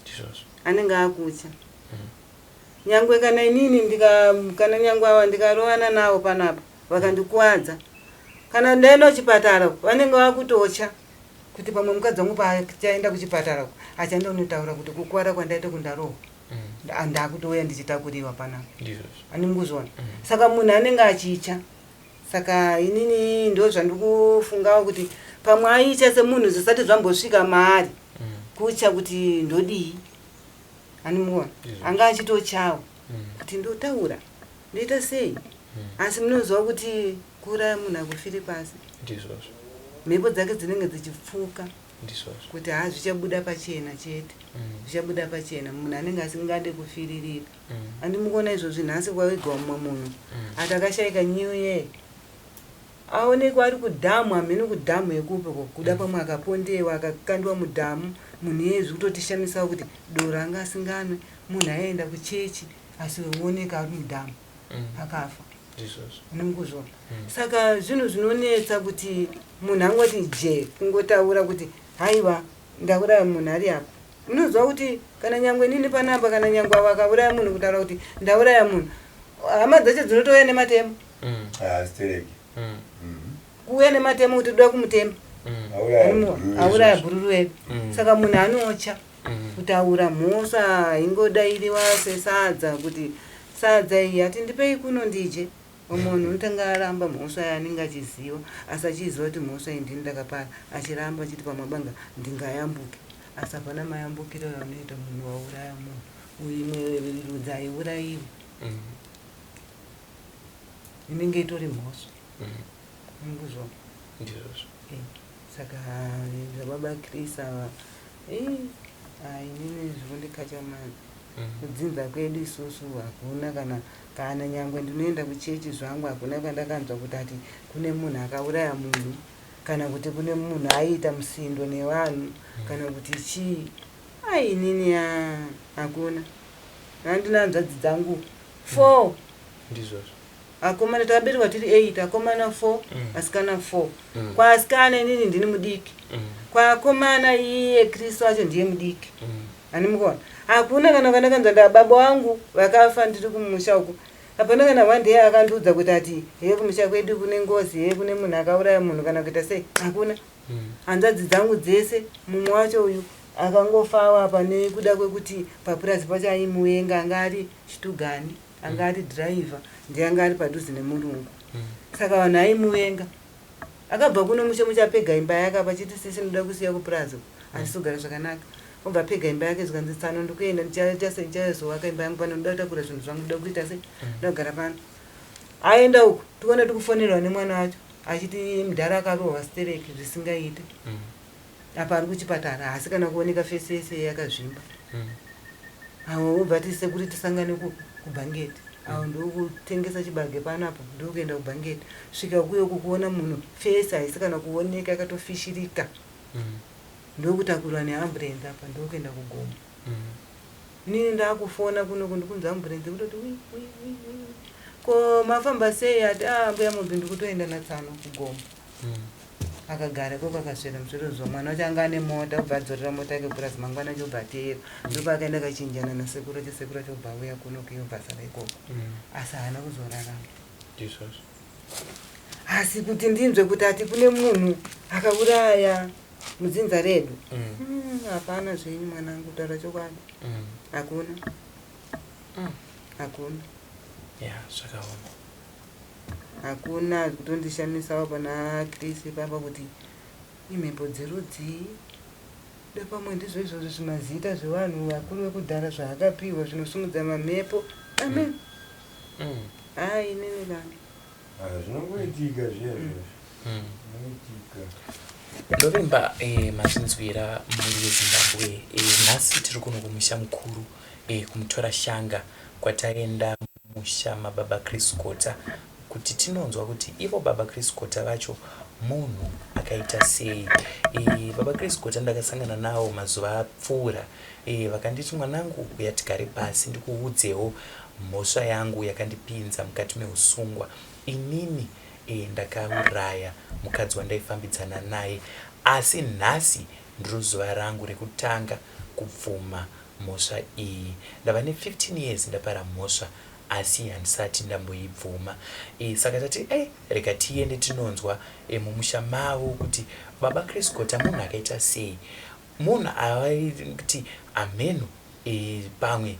Ndizvozvo. Anenge akutya. Nyangwe kana inini ndika, kana nyangwe ava ndikarovana navo panapa vakandikuwadza, kana ndaenda kuchipatara, vanenge vakutotya kuti pamwe mukadzi wangu paachaenda kuchipatara uko, achaenda kunotaura kuti kukuwara kwandaita kundarohwa. Ndakutouya ndichitakuriwa panapa. Ndizvozvo. Andimukuzviona? Saka munhu anenge achicha. Saka inini ndo zvandikufungawo kuti pamwe aicha semunhu zvisati zvambosvika maari, kutya kuti ndodii. Animuona? Ndizvo. Anga achitochawo kuti ndotaura, ndoita sei. Asi munoziva kuti kuuraya munhu akufiri pasi. Ndizvozvo. Mhepo dzake dzinenge dzichipfuka Ndizvozvo. kuti ha, zvichabuda pachena chete. Zvichabuda pachena. Munhu anenge asingade kufiririra. Andimukuona izvozvi nhasi kwavigwa mumwe munhu ati akashayika new year, aonekwa ari kudhamu, hamene kudhamu yekupi ko kuda. Pamwe akapondewa, akakandwa mudhamu. Munhu iyeye zvikutotishamisa kuti doro anga asinganwe, munhu aienda kuchechi, asi oneka ari mudhamu, akafa. Ndizvozvo. Unongozvona? Saka zvinhu zvinonetsa kuti munhu angoti je kungotaura kuti, "Haiwa, ndauraya munhu ari apa." Munoziva kuti kana nyangwe nini panapa, kana nyangwe avo akauraya munhu, kutaura kuti ndauraya munhu, hama dzacho dzinotouya nematemo. Stereki. Kuuya nematemo kuti toda kumutema. Auraya Animuwa, bhururu. auraya bhururu wedu. Saka munhu anocha kutaura mhosva ingodairiwa sesadza, kuti sadza iyi hati ndipei kuno ndije. Munhu unotanga aramba mhosva yaanenge achiziva, asi achiziva kuti mhosva iyi ndini ndakapara, achiramba achiti pamwe banga ndingayambuke. Asi hapana mayambukiro anoita munhu wauraya munhu. Imwe rudzi haiurayiwi, inenge itori mhosva. Unguzvona? Ndizvozvo. Saka zvababa Chris ava, ai, inini zvekundikacha mani. Kudzinza kwedu isusu hakuna kana kana nyangwe ndinoenda kuchechi zvangu hakuna kwandakanzwa kuti ati kune munhu akauraya munhu kana kuti kune munhu aiita musindo nevanhu kana kuti chii. Ai inini hakuna. Handina hanzvadzi dzangu 4. Ndizvozvo. Akomana takaberekwa tiri 8, akomana 4, asikana 4. Kwaasikana inini ndini mudiki. Kwaakomana iye Kristu acho ndiye mudiki. Ani mukuona? Hakuna kana kandakanzwa nda baba wangu vakafa ndiri kumusha uko. Hapana kana one day akandiudza kuti ati heye kumusha kwedu kune ngozi, heye kune munhu akauraya munhu kana kuita sei. Hakuna. Hanzvadzi dzangu dzese mumwe wacho uyu akangofawo apa nekuda kwekuti papurazi pacho aimuvenga, anga ari chitugani, anga ari dhiraivha, ndiye anga ari padhuze nemurungu. Saka vanhu aimuvenga. Akabva kuno mushe muchapega imba yake apa achiti sisi ndoda kusiya kupurazi uku, handisi kugara zvakanaka. Obva apega imba yake zvikanzi tsano ndikuenda ndichaita sei, ndichazovaka imba yangu pano, ndoda kutakura zvinhu zvangu, ndoda kuita sei, ndoda kugara pano. Aenda uku tikuona tikufonerwa nemwana wacho achiti mudhara akarohwa stereki zvisingaite. Apa ari kuchipatara haasi kana kuoneka fesi yese yakazvimba. Avo vobva ati sekuru tisangane kubhangeti. Avo ndokutengesa chibage panapo ndokuenda kubhangeti. Svika kuyo kukuona munhu fesi haisi kana kuoneka yakatofishirika. Ndokutakurwa neamburenzi apa ndokuenda kugomo. Inini ndakufona kuno kundikunzi amburenzi kutoti wi wi wi wi. Ko mafamba sei ati ah mbuya mombe ndikutoenda natsano kugomo. Akagara ikoko akasvera musvero zuva mwana wacho anga ane mota obva adzorera mota yake kupurazi mangwana acho obva ateera. Ndopaakaenda akachinjana nasekuru acho sekuru acho obva auya kuno kuye obva asara ikoko. Asi haana kuzorarama. Ndizvozvo. Asi kuti ndinzwe kuti ati kune munhu akauraya mudzinza redu. Hapana zvenyu mwanangu kutaura chokwadi. Hakuna. Hakuna. Ya, zvakaoma. Hakuna kutondishamisawo pana Chris papa kuti imhepo dzerudzii. Da pamwe ndizvo izvozvo zvimazita zvevanhu vakuru vekudhara zvaakapiwa zvinosimudza mamhepo. Amen. Ai inini kana. Zvinongoitika zviya izvozvo. Zvinoitika. Ndovimba mazvinzwira mhuri yeZimbabwe. Nhasi tiri kuno kumusha mukuru kumutora shanga kwataenda musha mababa Chris Gota kuti tinonzwa kuti ivo baba Chris Gota vacho munhu akaita sei. Baba Chris Gota ndakasangana navo mazuva apfuura vakanditi mwanangu uya tigare pasi ndikuudzewo mhosva yangu yakandipinza mukati meusungwa. Inini ndakauraya mukadzi wandaifambidzana naye asi nhasi ndiro zuva rangu rekutanga kubvuma mhosva iyi. Ndava ne 15 years ndapara mhosva asi handisati ndamboibvuma. Saka tati rega tiende tinonzwa mumusha mavo kuti baba Chris Gota munhu akaita sei. Munhu avaiti amheno pamwe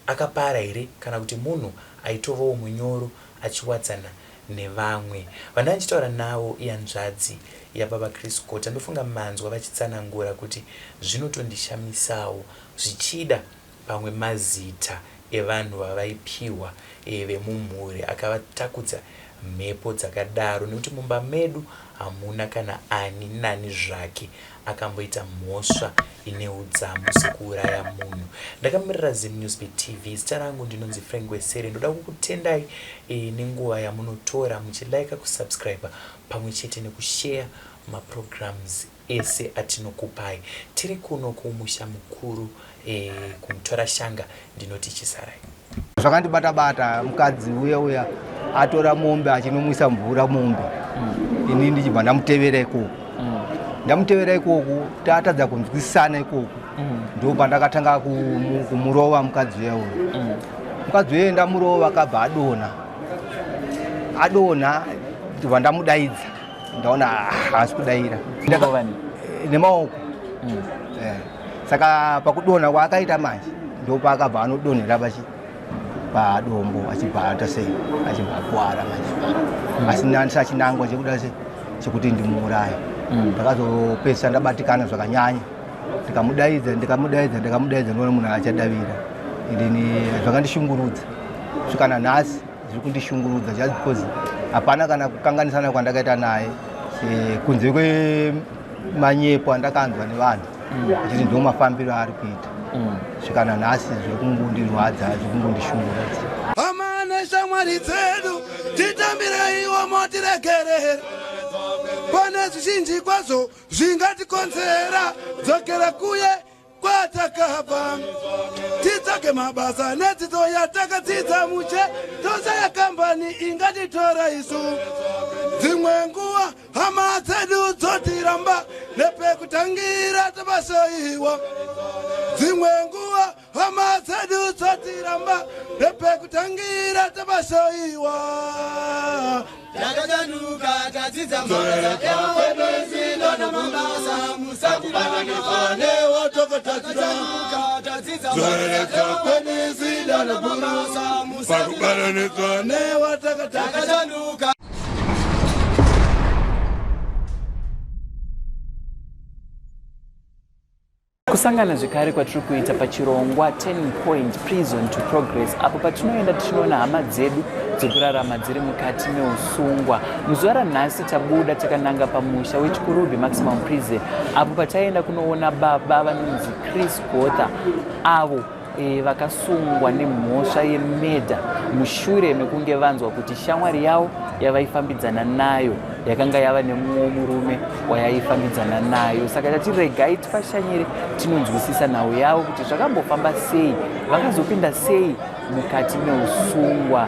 akapara here kana kuti munhu aitovawo munyoro achiwadzana nevamwe. Vandanga ndichitaura navo ihanzvadzi yababa Chris Gota. Ndofunga manzwa vachitsanangura kuti zvinotondishamisawo zvichida pamwe mazita evanhu vavaipiwa vemumhuri akavatakudza mhepo dzakadaro nekuti mumba medu hamuna kana ani nani zvake akamboita mhosva ine udzamu sekuuraya munhu. Ndakamirira Zim Newsbeat TV. Zita rangu ndinonzi Frank Wesere. Ndoda kukutendai nenguva yamunotora muchilaika, kusubscribe pamwe chete nekushare maprograms ese atinokupai. Tiri kuno kumusha mukuru kumutora shanga ndinoti chisarai. Zvakandibata bata mukadzi uya uya atora mombe achinomwisa mvura mombe. Ini ndichibva ndamutevera ikoko. Ndamutevera ikoko tatadza kunzwisisana ikoko. Ndopandakatanga kumurova mukadzi uya uya. Mukadzi uya ndamurova akabva adonha. Adonha ndobva ndamudaidza. Ndaona haasi kudaira. Nemaoko. Saka pakudonha kwaakaita manje ndopaakabva anodonhera pachi padombo achibva aita sei achibva akuwara manje asi ndandisina chinangwa chekuda sei chekuti ndimuuraye. Ndakazopedzisa ndabatikana zvakanyanya ndikamudaidza ndikamudaidza ndikamudaidza ndinoona munhu achadavira ndini zvakandishungurudza kusvika nanhasi zviri kundishungurudza just because hapana kana kukanganisana kwandakaita naye kunze kwemanyepo andakanzwa nevanhu achiti ndo mafambiro aari kuita. Svika nanhasi zviri kungondirwadza, zviri kungondishungurudza. Hama neshamwari dzedu titambireiwo motiregerera, pane zvizhinji kwazvo zvingatikonzera. Dzokera kuye kwatakabva titsvage mabasa nedzidzo yatakadzidza muche, tosaya kambani ingatitora isu. Dzimwe nguva hama dzedu dzotiramba, nepekutangira tabasaiwa. Dzimwe nguva hama dzedu dzotiramba, nepekutangira tabasaiwa. Takachanuka tadzidza mabasa, musatibatanidza newatakachanuka tadzidza mabasa, pakubatanidzwa newatakachanuka. Kusangana zvekare kwatiri kuita pachirongwa 10 Point Prison to Progress, apo patinoenda tichinoona hama dzedu dzekurarama dziri mukati meusungwa. Muzuva ranhasi tabuda takananga pamusha weChikurubi Maximum Prison, apo pataenda kunoona baba vanonzi Chris Gotha, avo vakasungwa nemhosva yemedha mushure mekunge vanzwa kuti shamwari yavo yavaifambidzana nayo yakanga yava nemumwe murume wayaifambidzana nayo. Saka tati regai tifashanyire tinonzwisisa nhau yavo kuti zvakambofamba sei, vakazopinda sei mukati meusungwa.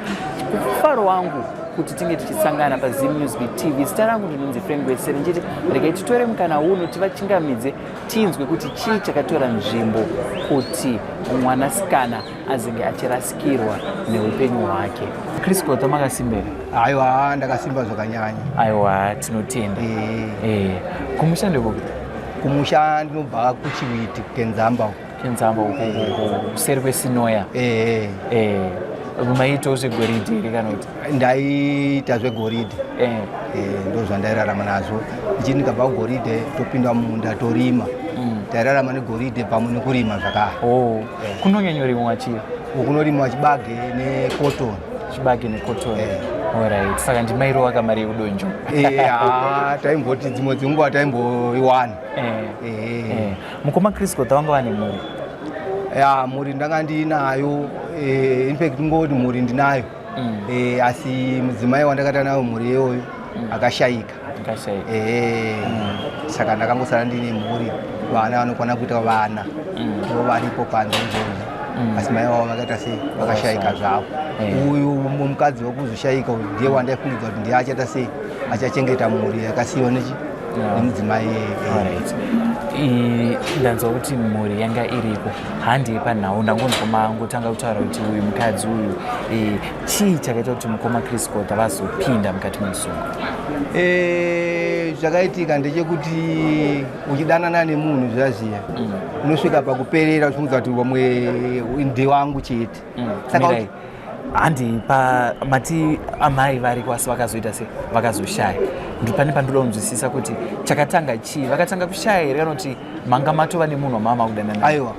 Kufaro wangu kuti tinge tichisangana paZim News Beat TV. Zita rangu ndinonzi Frank Wesere, ndichiti regai titore mukana uno tivachingamidze tinzwe kuti chii chakatora nzvimbo kuti mwanasikana azenge achirasikirwa neupenyu hwake. Chris Gotha, makasimbera? Aiwa, ndakasimba zvakanyanya. Aiwa, tinotenda. Kumusha ndekupi? Kumusha ndinobva kuChiwiti, kuKenzamba uko. Kenzamba uko, kuseri kweSinoya. Maitawo zvegoridhe here kana kuti? Ndaiita zvegoridhe. Ndo zvandairarama nazvo. Ndichiti ndikabva kugoridhe topinda mumunda torima. Tairarama negoridhe pamwe nekurima zvakare. Kunonyanyorimwa chii? Kunorimwa chibage necotton. Chibage necotton. Alright. Saka ndimairowa kamari yekudonjo. Taimboti dzimwe dzenguva taimboiwana. Mukoma Chris Gotha, vanga vane mhuri? Ya, mhuri ndanga ndinayo. In fact ngoti mhuri ndinayo. Asi mudzimai wandakaita nayo mhuri iyoyo akashayika. Akashayika. Saka ndakangosara ndine mhuri, vana vanokwana kuita vana ndo varipo panze izvozvo, asi mai vavo vakaita sei, vakashayika zvavo. Uyu mukadzi wekuzoshayika uyu ndiye wandaifungidza kuti ndiye achaita sei, achachengeta mhuri yakasiyiwa nechi nemudzimai. Alright. Ndanzwa kuti mhuri yanga iriko, handei panhau. Ndangonzwa mangotanga kutaura kuti uyu mukadzi uyu, chii chakaita kuti mukoma Chris Gotha vazopinda mukati memusungo? Zvakaitika ndechekuti uchidanana nemunhu zviya zviya, unosvika pakuperera uchimudza kuti vamwe ndewangu chete. Saka Mirai. Handi pa mati amai variko, asi vakazoita se vakazoshaya. Pane pandoda kunzwisisa kuti chakatanga chii, vakatanga kushaya here kana kuti manga matova nemunhu wamama kudanana naye? Aiwa,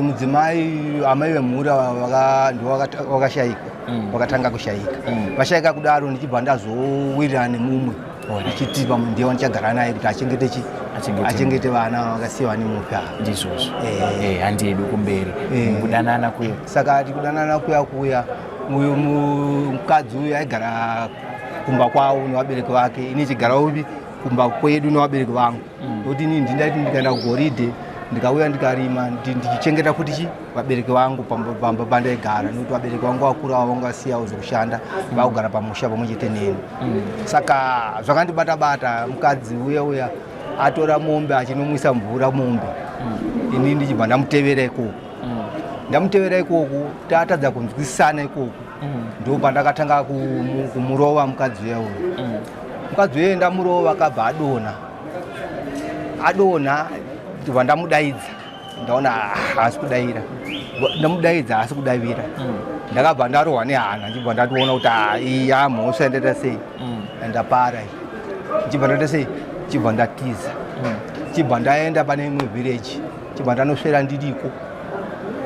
mudzimai, amai vemhuri ava ndivo vakashayika. Vakatanga kushayika. Vashayika kudaro, ndichibva ndazowirirana nemumwe, ndichiti pamwe ndiye wandichagara naye kuti achengete chi Achengete. Achengete vana vakasiyiwa nemufi ava. Ndizvozvo. Handi yedu kumberi. Kudanana kuya. Saka tikudanana kuya kuya, uyu mukadzi uyu aigara kumba kwavo nevabereki vake, ini chigara upi kumba kwedu nevabereki vangu, nokuti inini ndindaiti ndikaenda kugoridhe, ndikauya ndikarima, ndichichengeta futi chi vabereki vangu pamba pandaigara, nokuti vabereki vangu vakuru avo vanga vasiyawo zvekushanda, vakugara pamusha pamwe chete neni. Saka zvakandibata bata, mukadzi uya uya atora mombe achinomwisa mvura mombe, ini ndichibva ndamutevera ikoko. Ndamutevera ikoko, tatadza kunzwisisana ikoko, ndo pandakatanga kumurova mukadzi uya uyu. Mukadzi uye ndamurova, akabva adonha. Adonha, ndibva ndamudaidza, ndaona haasi kudaira. Ndamudaidza, haasi kudavira. Ndakabva ndarohwa nehana, ndichibva ndatoona kuti iyi yamhosva yandaita sei, ndapara iyi. Ndichibva ndaita sei, ndichibva ndatiza, ndichibva ndaenda pane imwe village, ndichibva ndanoswera ndiriko,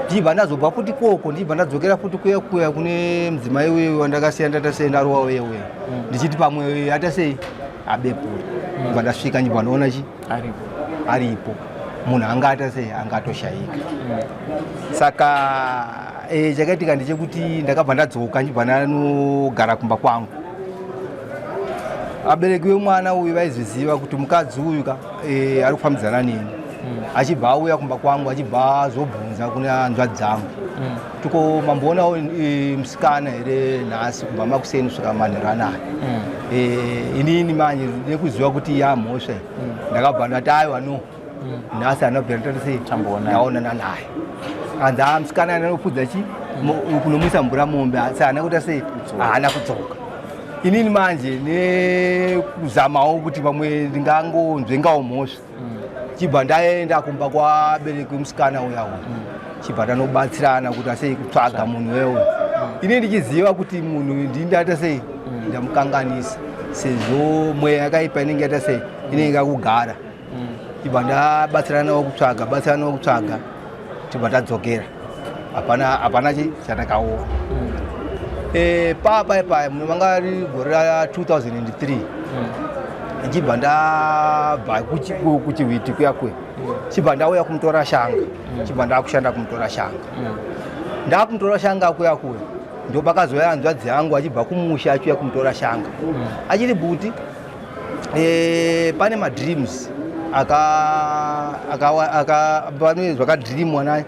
ndichibva ndazobva futi koko, ndichibva ndadzokera futi kuya kuya kune mudzimai uye wandakasiya ndaita sei, ndarowa uye uye, ndichiti pamwe aita sei, abepura. Ndibva ndasvika, ndibva ndaona chi Aripo. Aripo. Munhu anga aita sei, anga atoshaika. Saka chakaitika ndechekuti ndakabva ndadzoka, ndibva ndanogara kumba kwangu. Abereki vemwana uyu vaizviziva kuti mukadzi uyu ka ari kufambidzana neni. Achibva auya kumba kwangu, achibva azobvunza kune hanzvadzi dzangu, tiko mamboonawo musikana here nhasi kubva makuseni kusvika manheru anaya? Inini manje nekuziva kuti yamhosva, ndakabva ndati, "Aiwa, no, nhasi handabvira ndati sei Tamboonana. ndaonana naye." Anzi, "Ah, musikana anopfudza chi kunomwisa mvura mombe, asi haana kuita sei, haana kudzoka." Inini manje nekuzamawo kuti pamwe ndingangonzvengawo mhosva, chibva ndaenda kumba kwabereki wemusikana uya uyu, chibva tanobatsirana kuti asei kutsvaga munhu wewe. Ini ndichiziva kuti munhu ndini ndaita sei, ndamukanganisa, sezvo mweya yakaipa inenge yaita sei, inenge yakugara. Chibva ndabatsirana nawo kutsvaga, batsirana nawo kutsvaga, tibva tadzokera, hapana, hapana chi chatakaona. Papa paya muno vanga ri gore ra 2003, ndichibva ndabva kuChihwiti kuya kuya, chibva ndauya kumutora shanga, chibva ndakushanda kumutora shanga. Ndakumutora shanga kuya kuya, ndo pakazouya hanzvadzi yangu achibva kumusha, achiuya kumutora shanga, achiti, "Bhuti, pane madreams aka aka aka pane zvakadreamwa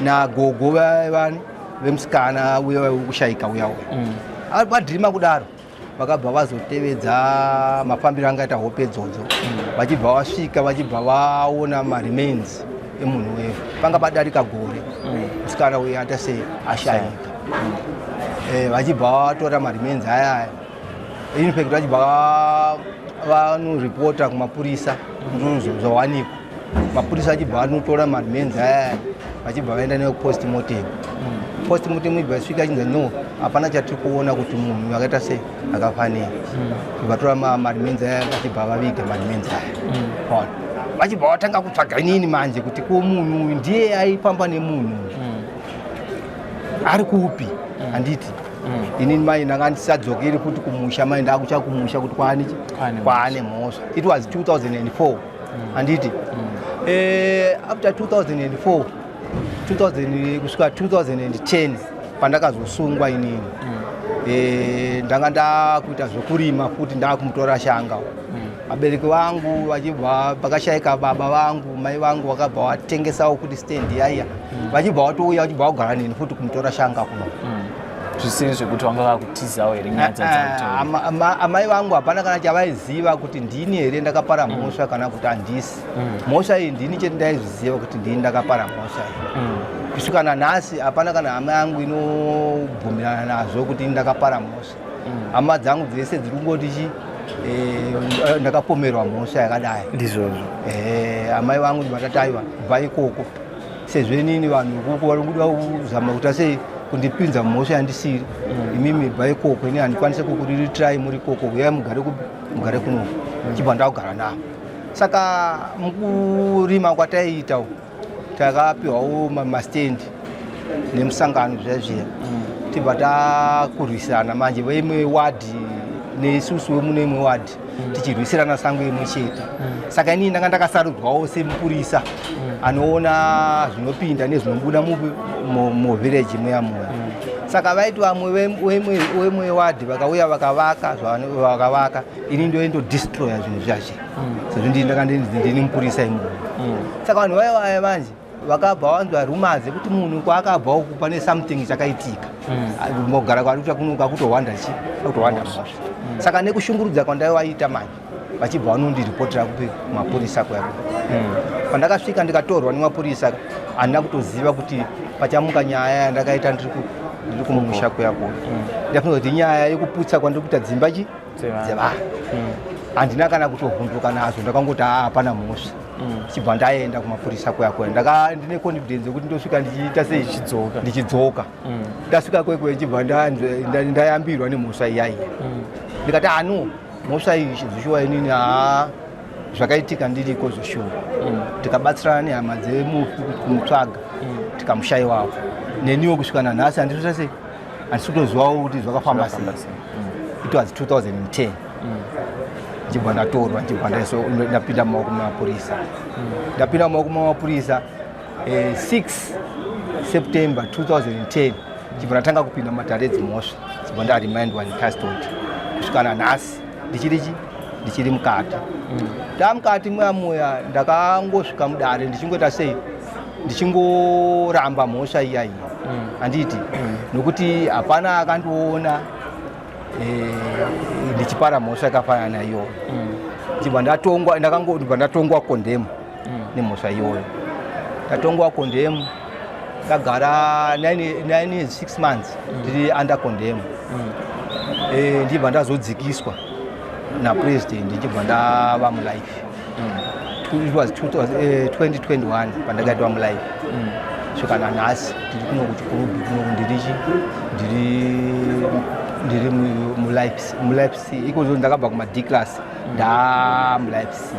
nagogo vani vemusikana uya wekushaika uya uya." Vadreama kudaro, vakabva vazotevedza mafambiro anga aita hope idzodzo, vachibva vasvika, vachibva vaona maremains emunhu weyo. Panga padarika gore musikana uyu ata sei, ashaika. Vachibva vatora maremains aya aya. In fact, vachibva vanoripota kumapurisa zvawanikwa. Mapurisa achibva anotora maremains aya aya, vachibva vaenda nayo postmortem. Postmortem ibva isvika, chinzi, "No, hapana chatiri kuona kuti munhu akaita sei, akafanira." Vatora maremains aya, vachibva vaviga maremains aya. Ona, vachibva vatanga kutsvaga inini manje kuti ko munhu uyu ndiye aifamba nemunhu uyu ari kupi? Handiti inini mai ndanga ndisadzokeri futi kumusha mai, ndakucha kumusha kuti kwaane Kwaane. Kwaane mhosva. It was 2004, handiti? After 2004, 2000 kusvika 2010 pandakazosungwa inini, ndanga ndakuita zvokurima futi, ndakumutora shanga. Vabereki vangu vachibva pakashaika baba vangu, mai vangu vakabva vatengesawo kuti stand yaiya, vachibva vatouya, vachibva vagara neni futi kumutora shanga kuno. Zvisiri zvekuti vanga vakutizawo here nyaya dzadzautaura? Amai vangu hapana kana chavaiziva kuti ndini here ndakapara mhosva kana kuti handisi. Mhosva iyi ndini chete ndaizviziva kuti ndini ndakapara mhosva iyi. Kusvika nanhasi hapana kana hama yangu inobvumirana nazvo kuti ini ndakapara mhosva. Hama dzangu dzese dziri kungoti chi ndakapomerwa mhosva yakadai. Ndizvozvo. Amai vangu vatati, "Aiwa, bva ikoko, sezvo inini vanhu ikoko vari kuda kuzama kuita sei, kundipinza mhosva yandisiri. Imimi bva ikoko, ini handikwanisi kukuriritirai muri ikoko. Uyai mugare kupi, mugare kunoko." Chibva ndakugara navo. Saka mukurima kwataiita uku, takapiwawo mastendi nemusangano zviya zviya, tibva takurwisana manje veimwe wadhi neisusu wemune imwe wadhi, tichirwisirana sango imwe chete. Saka inini ndanga ndakasarudzwawo semupurisa anoona zvinopinda nezvinobuda muvillage muya muya. Saka vaiti vamwe wemwe wadhi vakauya vakavaka vakavaka, ini ndoendodestroya zvinhu zvazve, sezvo ndini ndanga ndini mupurisa imomo. Saka vanhu vaya vaya manje vakabva vanzwa rumours ekuti munhu kwaakabva uku pane something chakaitika. Mogara kwari kuita kuno kwakutohwanda chi, kwakutohwanda mhosva. Saka nekushungurudza kwandaivaita manje, vachibva vanondiripotera kupi, kumapurisa kuya. Pandakasvika ndikatorwa nemapurisa, handina kutoziva kuti pachamuka nyaya yandakaita ndiri kumusha kuya kuya. Ndafunga kuti nyaya yekuputsa kwandiri kuita dzimba chi Dzevanhu. Dzevanhu. Handina kana kutovhunduka nazvo, ndakangoti, "Haa, hapana mhosva." Chibva ndaenda kumapurisa kuya kuya. Ndaka ndine confidence yekuti ndosvika ndichiita sei? Ndichidzoka. Ndichidzoka. Ndasvika kwekwe, ndichibva ndayambirwa nemhosva iya iya. Ndikati, "Ano, mhosva iyi zvishuwa inini haa, zvakaitika ndiriko zvishuwa." Tikabatsirana nehama dzemufi kumutsvaga, tikamushayiwawo. Neniwo kusvika nanhasi handisi sei, handisi kutozivawo kuti zvakafamba sei. Zvakafamba sei. It was 2010. Ndichibva ndatorwa, ndichibva ndapinda mumaoko memapurisa. Ndapinda mumaoko memapurisa 6 September 2010, chibva ndatanga kupinda mumatare edzimhosva, chibva ndarimindwa necustody kusvika nanhasi ndichiri chi ndichiri mukati. Ndamukati muya muya, ndakangosvika mudare ndichingoita sei, ndichingoramba mhosva iya iya, handiti? Nokuti hapana akandiona ndichipara mhosva yakafanana naiyoyo. Ndibva ndatongwa, ndakangobva ndatongwa condemn nemhosva iyoyo. Ndatongwa condemn, ndagara 9 6 months ndiri under condemn. Ndibva ndazodzikiswa napresident, ndichibva ndava mulife. It was 2021 pandakaitwa mulife. Svika nanhasi ndiri kuno kuChikurubi kunoku, ndirichi ndiri mulife C ikozvo. Ndakabva kuma D class, ndaa mulife C.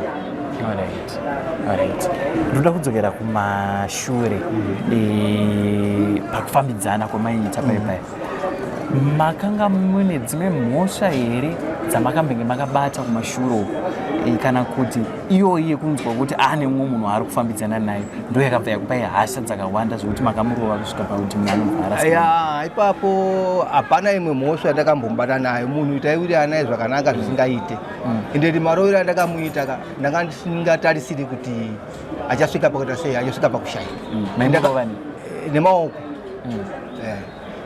Alright, ndoda kudzokera kumashure. Pakufambidzana kwamaiita paipai, makanga mune dzimwe mhosva here dzamakambenge makabata kumashure uku? Kana kuti iyoyi yekunzwa kuti ane mumwe munhu waari kufambidzana naye ndo yakabva yakupai hasha dzakawanda zvokuti makamurova kusvika pakuti munhu anobva arasika? Ya, ipapo hapana imwe mhosva yandakambomubata nayo. Munhu taiwirirana naye zvakanaka zvisingaite. Ende marovero andakamuita ka, ndanga ndisingatarisiri kuti achasvika pakuita sei, achasvika pakushayika. Maimurova nei? Nemaoko.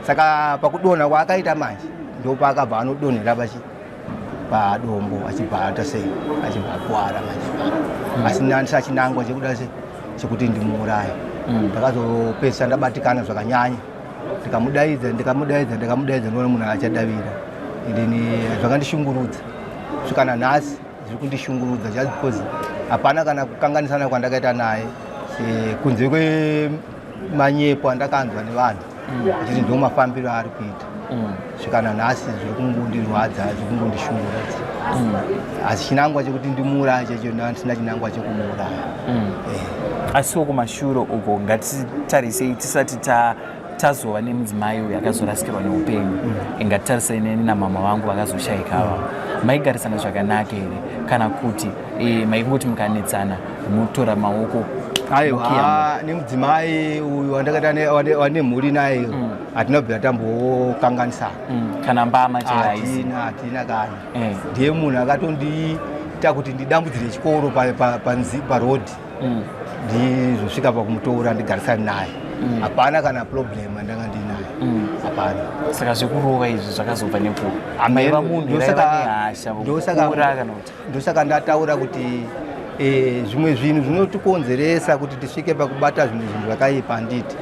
Saka pakudonha kwaakaita manje, ndopaakabva anodonhera pachi padombo, achibva aita sei, achibva akuwara manje ipapo. Asi ndandisina chinangwa chekuda sei, chekuti ndimuuraye. Ndakazopedzisa ndabatikana zvakanyanya, ndikamudaidza, ndikamudaidza, ndikamudaidza, ndinoona munhu achadavira. Indini zvakandishungurudza kusvika nanhasi, zviri kundishungurudza just because hapana kana kukanganisana kwandakaita naye, kunze kwemanyepo andakanzwa nevanhu achiti ndo mafambiro aari kuita. Svika nanhasi zviri kungondirwadza, zviri kungondishungurudza, asi chinangwa chekuti ndimuuraye checho ndisina chinangwa chekumuuraya. Asiwo kumashure uko, ngatitarisei tisati tazova nemudzimai uyu akazorasikirwa neupenyu. Ngatitarisei neni namama vangu vakazoshayika ava. Maigarisana zvakanaka here, kana kuti maingoti mukanetsana motora maoko? Aiwa, nemudzimai uyu wandakaita wane mhuri naye, hatina kubvira tambokanganisana. Kana mbama chaiyo haisi? Hatina, hatina kana. Ndiye munhu akatondiita kuti ndidambudzire chikoro parodhi, ndizosvika pakumutora ndigarisane naye. Hapana kana problem yandanga ndinaye, hapana. Saka zvekurova izvi zvakazobva nepo? Maiva munhu raiva nehasha kukura, kana kuti? Ndosaka ndataura kuti zvimwe zvinhu zvinotikonzeresa kuti tisvike pakubata zvimwe zvinhu zvakaipa, handiti?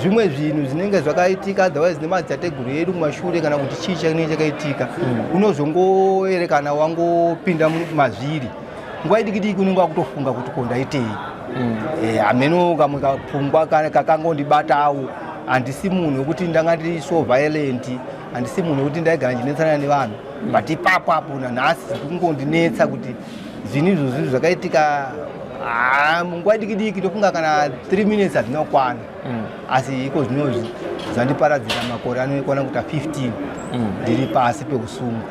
Zvimwe zvinhu zvinenge zvakaitika otherwise nemadzitateguru edu kumashure, kana kuti chii chinenge chakaitika, unozongoerekana wangopinda mazviri. Nguva idiki diki unenge wakutofunga kuti ko ndaitei? Hameno kamwe kapfungwa kakangondibatawo. Handisi munhu wekuti ndanga ndiri so violent, handisi munhu wekuti ndaigara ndichinetsana nevanhu, but ipapo apo nanhasi kungondinetsa kuti zvinhu izvozvi zvakaitika. Ah, munguva diki diki, ndofunga kana 3 minutes hazvina kukwana, asi iko zvinozvi zvandiparadzira makore anokwana kuita 15 ndiri pasi peusungwa.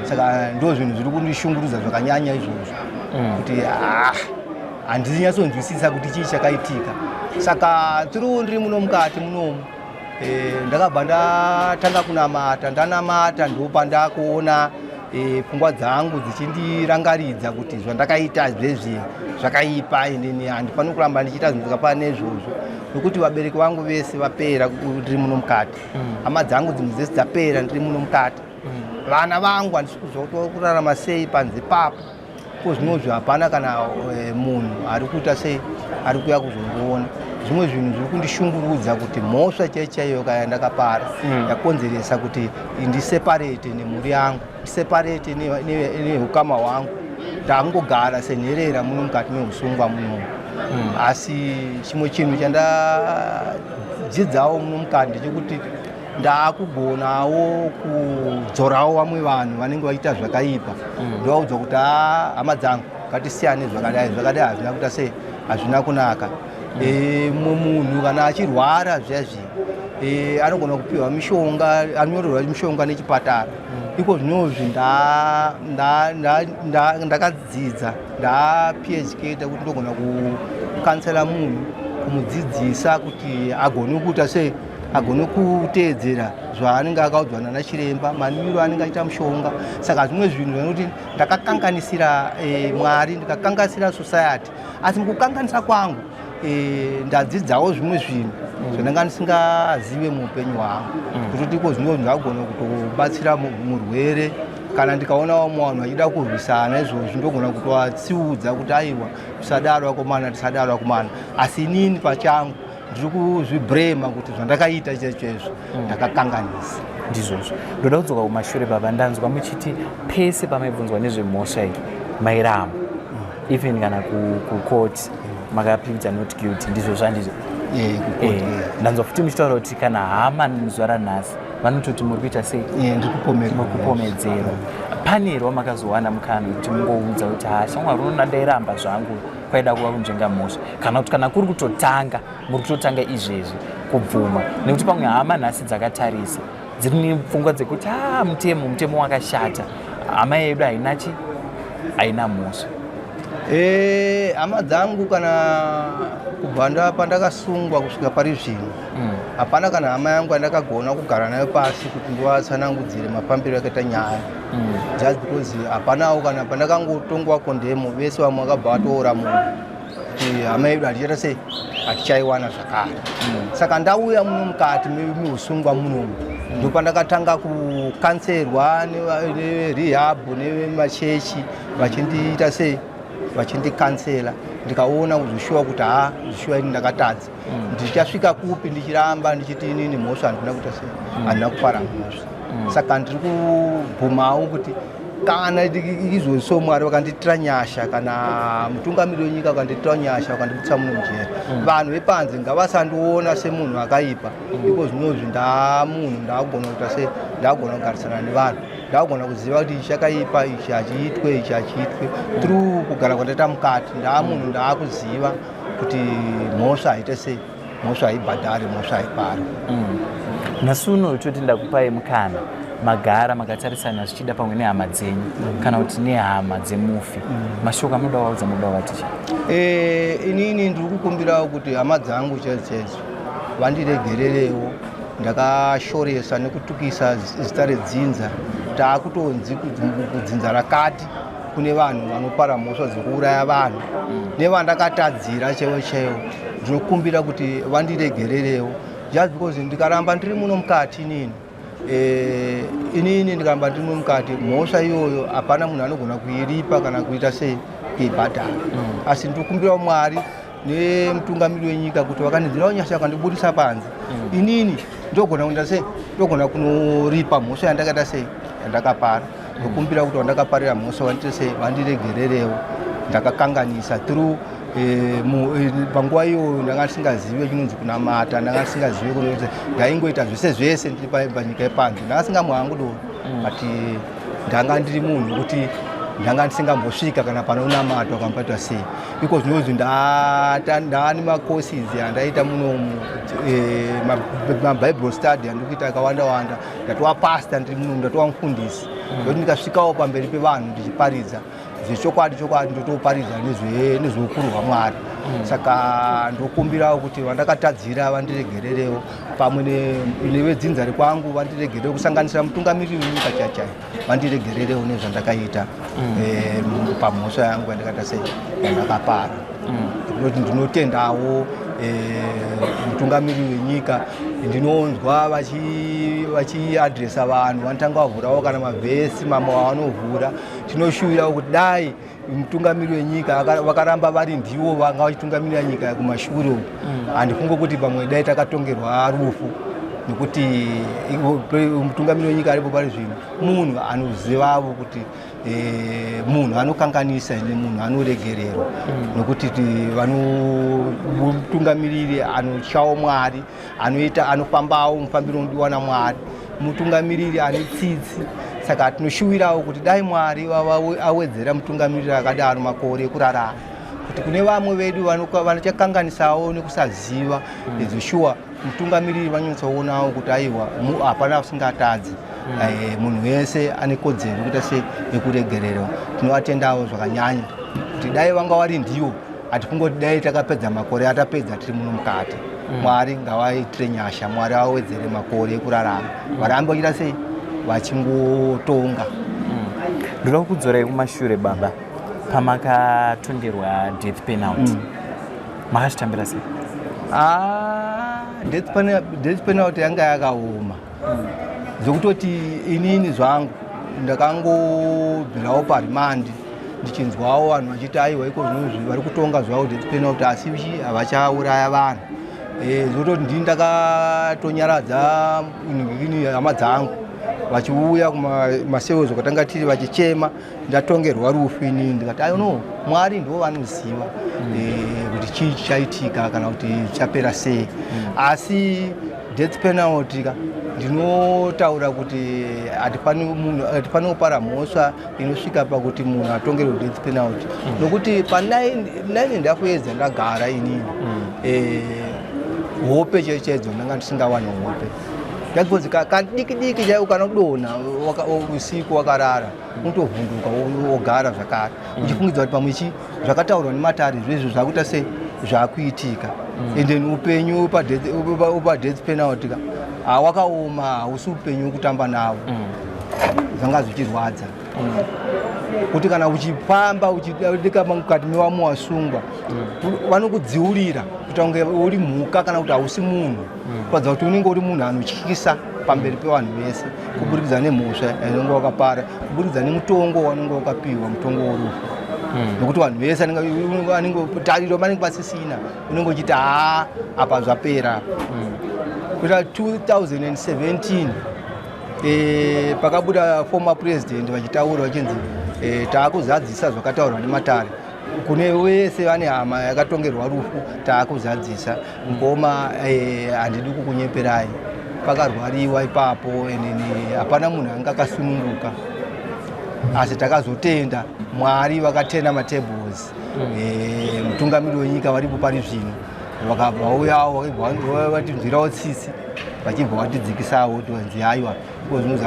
Saka ndo zvinhu zviri kundishungurudza zvakanyanya izvozvo, kuti ah, handisi nyatsonzwisisa kuti chii chakaitika. Saka tiriwo ndiri muno mukati munomu, ndakabva ndatanga kunamata. Ndanamata, ndopandakuona pfungwa dzangu dzichindirangaridza kuti zvandakaita zvezvi zvakaipa. Inini handifaniri kuramba ndichiita zvinhu zvakafanana neizvozvo, nokuti vabereki vangu vese vapera ndiri muno mukati, hama dzangu dzimwe dzese dzapera ndiri muno mukati, vana vangu handisi kuziva kuti vari kurarama sei panze papo. Ko zvinozvi hapana kana munhu ari kuita sei, ari kuuya kuzondiona. Zvimwe zvinhu zviri kundishungurudza kuti mhosva chaiyo chaiyo kaya ndakapara yakonzeresa kuti ndiseparate nemhuri yangu, ndiseparate neukama hwangu, ndangogara senherera muno mukati meusungwa munomu. Asi chimwe chinhu chandadzidzawo muno mukati ndechekuti ndaakugonawo kudzorawo vamwe vanhu vanenge vachiita zvakaipa. Ndovaudza kuti, "Ah, hama dzangu, ngatisiyane zvakadai, zvakadai hazvina kuita sei, hazvina kunaka." Mumwe munhu kana achirwara zviya zviya, anogona kupiwa mishonga, anyorerwa mishonga nechipatara. Iko zvinozvi ndakadzidza, ndaPhD kuti ndogona kukansela munhu, kumudzidzisa kuti agone kuita sei, agone kuteedzera zvaanenge akaudzwa nana chiremba, manwiro anenge achiita mushonga. Saka zvimwe zvinhu zvanoti ndakakanganisira Mwari, ndikakanganisira society, asi mukukanganisa kwangu ndadzidzawo zvimwe zvinhu zvandanga ndisingazive muupenyu hwangu, kutoti iko zvino ndagona kutobatsira murwere. Kana ndikaona vamwe vanhu vachida kurwisana izvozvi, ndogona kutovatsiudza kuti aiwa, tisadaro vakomana, tisadaro vakomana. Asi inini pachangu ndiri kuzvibrema kuti zvandakaita chaizvo ndakakanganisa. Ndizvozvo. Ndoda kudzoka kumashure, baba. Ndanzwa muchiti pese pamaibvunzwa nezvemhosva iyi mairamba, even kana kukoti makapleada not guilty. Ndizvo zvandizvo? Kukoti. Ndanzwa futi muchitaura kuti kana hama zuva ranhasi vanototi muri kuita sei? Ndiri kupomerwa. Muri kupomedzerwa. Pane here wamakazowana mukana wekuti mungoudza kuti, "Ha, shamwari, unoona ndairamba zvangu, kwaida kuva kunzvenga mhosva," kana kuti kana kuri kutotanga, muri kutotanga izvezvi kubvuma? Nekuti pamwe hama nhasi dzakatarisa dziri nepfungwa dzekuti, "A, mutemo wakashata, hama yedu haina chi haina mhosva." Hama dzangu, kana kubva pandakasungwa kusvika pari zvino, hapana kana hama yangu yandakagona kugara nayo pasi kuti ndivatsanangudzire mafambiro akaita nyaya, just because hapanawo kana pandakangotongwa condemn, vese vamwe vakabva vatoora munhu kuti hama yedu hatichaita sei, hatichaiwana zvakare. Saka ndauya muno mukati meusungwa munomu, ndopandakatanga kukanserwa nerehab nevemachechi, vachindiita sei, vachindikansela. Ndikaona kuzvishuwa kuti ha, zvishuwa ini ndakatadza. Ndichasvika kupi ndichiramba ndichiti inini mhosva handina kuita sei, handina kupara mhosva? Saka ndiri kubvumawo kuti kana izvozvo Mwari vakandiitira nyasha, kana mutungamiri wenyika vakandiitira nyasha, vakandibudisa muno mujeri, vanhu vepanze ngavasandiona semunhu akaipa. Iko zvinozvi ndamunhu ndakugona kuita sei, ndakugona kugarisana nevanhu, ndakugona kuziva kuti ichi chakaipa, ichi hachiitwe, ichi hachiitwe. Through kugara kwandaita mukati, ndaamunhu ndaakuziva kuti mhosva haite sei, mhosva haibhadhari, mhosva haipari. Nhasi uno toti ndakupai mukana, magara makatarisana zvichida pamwe nehama dzenyu kana kuti nehama dzemufi. Mashoko amunoda kuvaudza, munoda kuvati chii? Inini ndiri kukumbirawo kuti hama dzangu chaidzo chaidzo vandiregererewo. Ndakashoresa nekutukisa zita redzinza. Taakutonzi kudzinza rakati kune vanhu vanopara mhosva dzekuuraya vanhu. Nevandakatadzira chaivo chaivo, ndinokumbira kuti vandiregererewo, just because ndikaramba ndiri muno mukati inini, inini ndikaramba ndiri muno mukati, mhosva iyoyo hapana munhu anogona kuiripa kana kuita sei, kuibhadhara. Asi ndinokumbirawo Mwari nemutungamiri wenyika kuti vakandinzwirawo nyasha, vakandibudisa panze, inini ndogona kuenda sei, ndogona kunoripa mhosva yandakaita sei, yandakapara. Ndokumbira kuti vandakaparira mhosva vandiite sei, vandiregererewo. Ndakakanganisa through panguva iyoyo ndanga ndisingazive chinonzi kunamata, ndanga ndisingazive kuti ndaingoita zvese zvese ndiri panyika yepanze. Ndanga singamwangu doro, but ndanga ndiri munhu wekuti ndanga ndisingambosvika kana panonamatwa kambaitwa sei. Iko zvinozvi ndaane macourses andaita munomu, mabible study andiri kuita akawanda wanda. Ndatova pastor ndiri munomu, ndatova mufundisi, ndokuti ndikasvikawo pamberi pevanhu ndichiparidza zvechokwadi chokwadi, ndotoparidza nezveukuru hwaMwari. Saka ndokumbirawo kuti vandakatadzira vandiregererewo, pamwe nevedzinza rekwangu vandiregererewo, kusanganisira mutungamiriri wenyika chaichai, vandiregererewo nezvandakaita pamhosva yangu yandakaita sei, yandakapara. Ndinoti ndinotendawo mutungamiriri wenyika. Ndinonzwa vachiadresa vanhu, vanotanga vavhurawo kana mavhesi mamwe avanovhura. Tinoshuvirawo kuti dai mutungamiri wenyika vakaramba vari ndivo vanga vachitungamirira nyika kumashure uku, handifunge kuti pamwe dai takatongerwa rufu, nekuti mutungamiri wenyika aripo pari zvino munhu anozivavo kuti munhu anokanganisa ende munhu anoregererwa, nekuti mutungamiriri anotyawo Mwari, anoita, anofambawo mufambiro unodiwa naMwari, mutungamiriri ane tsitsi. Saka tinoshuvirawo kuti dai Mwari awedzera mutungamiriri akadaro makore ekurarama. Kuti kune vamwe vedu vanochakanganisawo nekusaziva, izvo shuwa mutungamiriri vanonyatsoonawo kuti aiwa, hapana usingatadzi. Munhu wese ane kodzero yekuita se yekuregererwa. Tinovatendawo zvakanyanya kuti dai vanga vari ndiwo, hatifungoti dai takapedza makore atapedza tiri muno mukati. Mwari ngavaitire nyasha, Mwari avawedzere makore ekurarama, varambe vachiita sei, vachingotonga. Ndoda kukudzorai kumashure, baba, pamakatongerwa death penalty, makazvitambira sei? Ah, death penalty yanga yakaoma zvekutoti inini zvangu ndakangobvirawo paremand, ndichinzwawo vanhu vachiti aiwa, iko zvinozvi vari kutonga zvavo death penalty, asi chi havachauraya vanhu. Zvekutoti ndini ndakatonyaradza ini hama dzangu vachiuya kumasewezo kwatanga tiri vachichema, ndatongerwa rufu. Inini ndikati ayo no, Mwari ndo vanoziva kuti chii chichaitika kana kuti chichapera sei. Asi death penalty ka, ndinotaura kuti hatifani kupara mhosva inosvika pakuti munhu atongerwe death penalty, nokuti pa 9.5 years ndagara inini, hope chaidzo chaidzo ndanga ndisingawani hope. Because kadiki diki chaiko kanodonha usiku wakarara, unotovhunduka, wogara zvakare uchifungidzwa kuti pamwe chi zvakataurwa nematare zvezvo zvakuita sei, zvakuitika. And then upenyu upa death penalty ka hawakaoma, hausi upenyu wekutamba nawo. Zvanga zvichirwadza kuti kana uchifamba uchidika mukati mewamwe wasungwa, vanokudziurira kuita kunge uri mhuka kana kuti hausi munhu, kuratidza kuti unenge uri munhu anotyisa pamberi pevanhu vese, kuburikidza nemhosva yaunenge wakapara, kuburikidza nemutongo waunenge wakapiwa, mutongo worufu, nokuti vanhu vese anenge tariro vanenge vasisina. Unenge uchiti haa, apa zvapera. Kuita 2017, pakabuda former president vachitaura vachinzi taakuzadzisa zvakataurwa nematare kune vese vane hama yakatongerwa rufu, taakuzadzisa. Ngoma, handidi kukunyeperai, pakarwariwa ipapo enene, hapana munhu anga akasununguka. Asi takazotenda Mwari vakatena matables, mutungamiri wenyika varipo pari zvino vakabva vauyawo, vatinzwirawo tsitsi, vachibva vatidzikisawo kuti vanzi aiwa, iko zvinonzi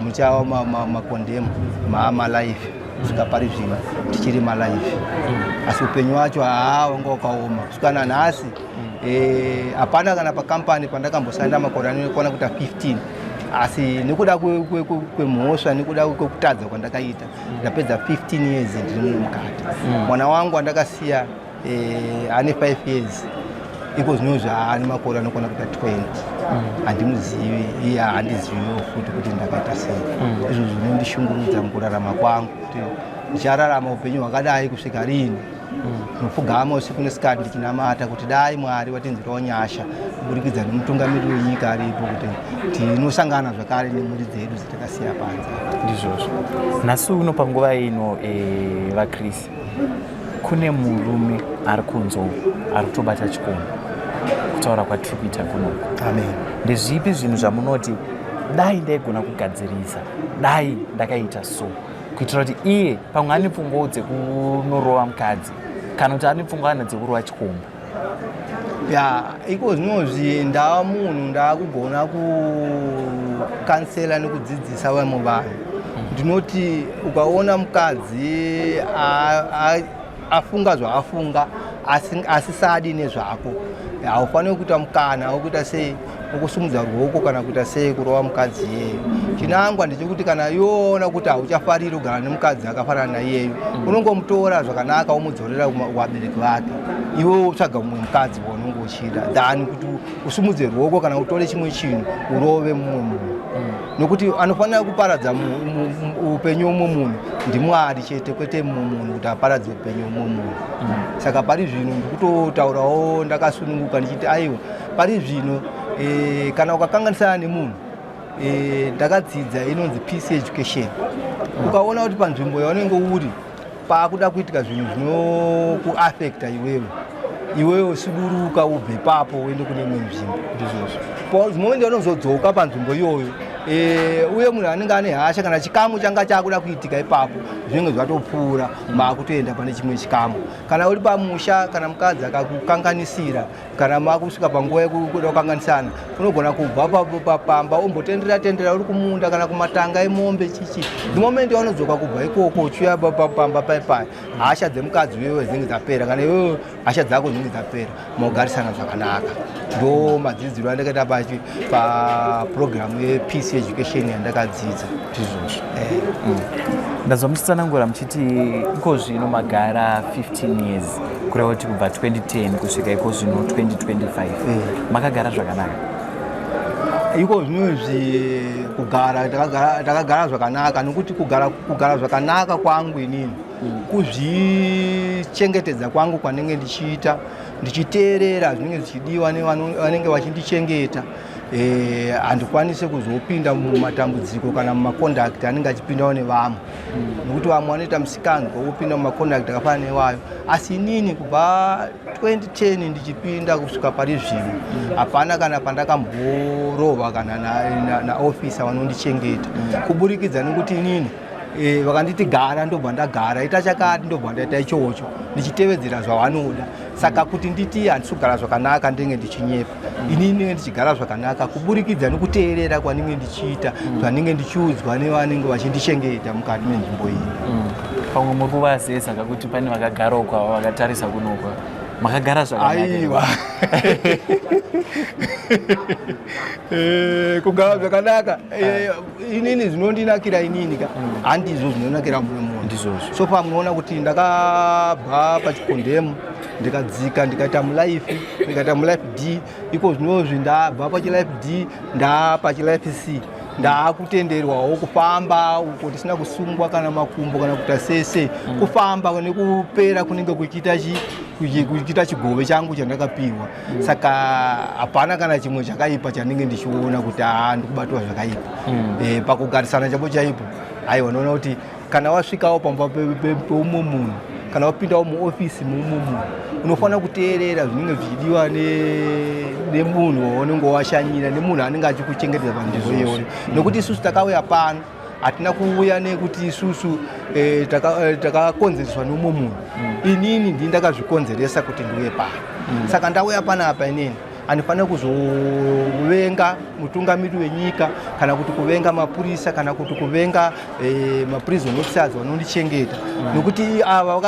muchava macondemned, maalive. Kusvika pari zvino tichiri malive, asi upenyu wacho haa, wanga wakaoma. Kusvika nanhasi hapana kana pakampani pandakambosanda makore anokwana kuita 15, asi nekuda kwemhosva, nekuda kwekutadza kwandakaita, ndapedza 15 years ndiri muno mukati. Mwana wangu andakasiya ane 5 years, iko zvinozvi ane makore anokwana kuita 20, handimuzivi, iye handiziviwo futi kuti ndakaita sei. Izvo zvinondishungurudza mukurarama kwangu, kuti ndichararama upenyu hwakadai kusvika rini. Ndinopfugama usiku nesikati ndichinamata kuti dai Mwari vatinzwirawo nyasha kuburikidza nemutungamiriri wenyika aripo, kuti tinosangana zvakare nemhuri dzedu dzatakasiya panze. Ndizvozvo. Nhasi uno panguva ino, vaChris, kune murume ari kunze uku ari kutobata chikomba kutaura kwatiri kuita kunoku. Amen. Ndezvipi zvinhu zvamunoti dai ndaigona kugadzirisa, dai ndakaita so, kuitira kuti iye pamwe ane pfungwawo dzekunorova mukadzi kana kuti ane pfungwa ana dzekurova chikomba? Ya, iko zvinozvi ndava munhu ndaakugona kucounsela nekudzidzisa vamwe vanhu. Ndinoti ukaona mukadzi afunga zvaafunga asisadi nezvako, haufaniri kuita mukana wekuita sei, wekusimudza ruoko kana kuita sei, kurova mukadzi iyeyo. Chinangwa ndechekuti kana iwoona kuti hauchafariri kugara nemukadzi akafanana naiyeyo, unongomutora zvakanaka, womudzorera kuvabereki vake, iwe wotsvaga mumwe mukadzi waunenge uchida, than kuti usumudze ruoko kana utore chimwe chinhu urove mumwe munhu, nokuti anofanira kuparadza upenyu womumwe munhu ndiMwari chete, kwete mumwe munhu kuti aparadze upenyu womumwe munhu. Saka pari zvino ndikutotaurawo ndakasununguka ndichiti aiwa, pari zvino kana ukakanganisana nemunhu, ndakadzidza inonzi peace education. Ukaona kuti panzvimbo yaunenge uri paakuda kuitika zvinhu zvinokuaffecta iwewe, iwewe suduruka, ubve ipapo uende kune imwe nzvimbo. Ndizvozvo. Moment yaunozodzoka panzvimbo iyoyo, Uye munhu anenge ane hasha kana chikamu changa chakuda kuitika ipapo zvinenge zvatopfuura, makutoenda pane chimwe chikamu. Kana uri pamusha, kana mukadzi akakukanganisira, kana makusvika panguva yekuda kukanganisana, unogona kubva pamba ombotendera tendera uri kumunda kana kumatanga emombe chichi. The moment yaunodzoka kubva ikoko uchiuya pamba paipaya, hasha dzemukadzi wewe dzinenge dzapera, kana iwewe hasha dzako dzinenge dzapera, mogarisana zvakanaka. Ndo madzidziro andakaita paprogramu yepeace education yandakadzidza. Ndizvozvo. Ndazwa muchitsanangura muchiti iko zvino magara 15 years, kureva kuti kubva 2010 kusvika iko zvino 2025 makagara zvakanaka. Iko zvinozvi kugara takagara zvakanaka, nokuti kugara zvakanaka kwangu inini kuzvichengetedza kwangu kwanenge ndichiita, ndichiteerera zvinenge zvichidiwa nevanenge vachindichengeta. Handikwanisi kuzopinda mumatambudziko kana mumaconduct anenge achipindawo nevamwe, nokuti vamwe vanoita musikanzwa wopinda mumaconduct akafanana newayo. Asi inini kubva 2010 ndichipinda kusvika pari zvino, hapana kana pandakamborova kana naofisa vanondichengeta, kuburikidza nekuti inini vakanditi gara ndobva ndagara, ita chakati ndobva ndaita ichocho, ndichitevedzera zvavanoda. Saka kuti nditi handisi kugara zvakanaka, ndinenge ndichinyepa. Inini ndinenge ndichigara zvakanaka kuburikidza nekuteerera kwanenge ndichiita zvanenge ndichiudzwa nevanenge vachindichengeta mukati menzvimbo iyi. Pamwe muri kuvazeza kakuti pane vakagara uko ava vakatarisa kunokwa, makagara zvakanaka. Aiwa. Kugara zvakanaka, inini zvinondinakira inini ka handizvo zvinonakira mumwe munhu. Ndizvozvo. So pamunoona kuti ndakabva pachikondemu, ndikadzika, ndikaita mulife, ndikaita mulife D. Iko zvinozvi ndabva pachilife D, ndaapachilife C, ndaakutenderwawo kufamba uko tisina kusungwa kana makumbo kana kuita sese. Kufamba nekupera kunenge kuchiita kuchiita chigove changu chandakapiwa. Saka hapana kana chimwe chakaipa chandinge ndichiona kuti haa, ndikubatwa zvakaipa. Pakugarisana chapo chaipo, aiwa, unoona kuti kana wasvikawo pamba peumwe munhu, kana wapindawo muofisi meumwe munhu, unofanira kuteerera zvinenge zvichidiwa nemunhu waunenge washanyira, nemunhu anenge achikuchengetedza panzvimbo iyoyo. Nokuti isusu takauya pano, hatina kuuya nekuti isusu takakonzereswa neumwe munhu. Inini ndini ndakazvikonzeresa kuti ndiuye pano. Saka ndauya panapa, inini handifaniri kuzovenga mutungamiri wenyika, kana kuti kuvenga mapurisa, kana kuti kuvenga maprison officers vanondichengeta, nokuti ava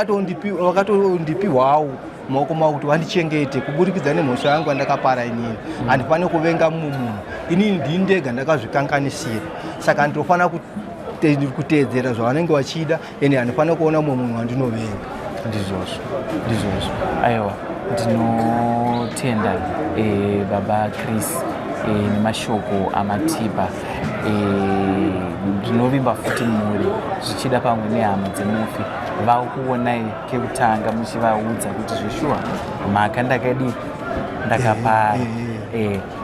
vakatondipiwawo maoko mavo kuti vandichengete kuburikidza nemhosva yangu yandakapara. Inini handifaniri kuvenga mumwe munhu. Inini ndini ndega ndakazvikanganisira, saka ndinofanira kuteedzera zvavanenge vachida, ende handifaniri kuona mumwe munhu wandinovenga. Ndizvozvo, ndizvozvo. Aiwa, ndinotenda baba Chris nemashoko amatipa. Ndinovimba futi mhuri, zvichida pamwe nehama dzemufi, vakuonai kekutanga muchivaudza kuti zveshuwa mhaka ndakadii, ndakapara.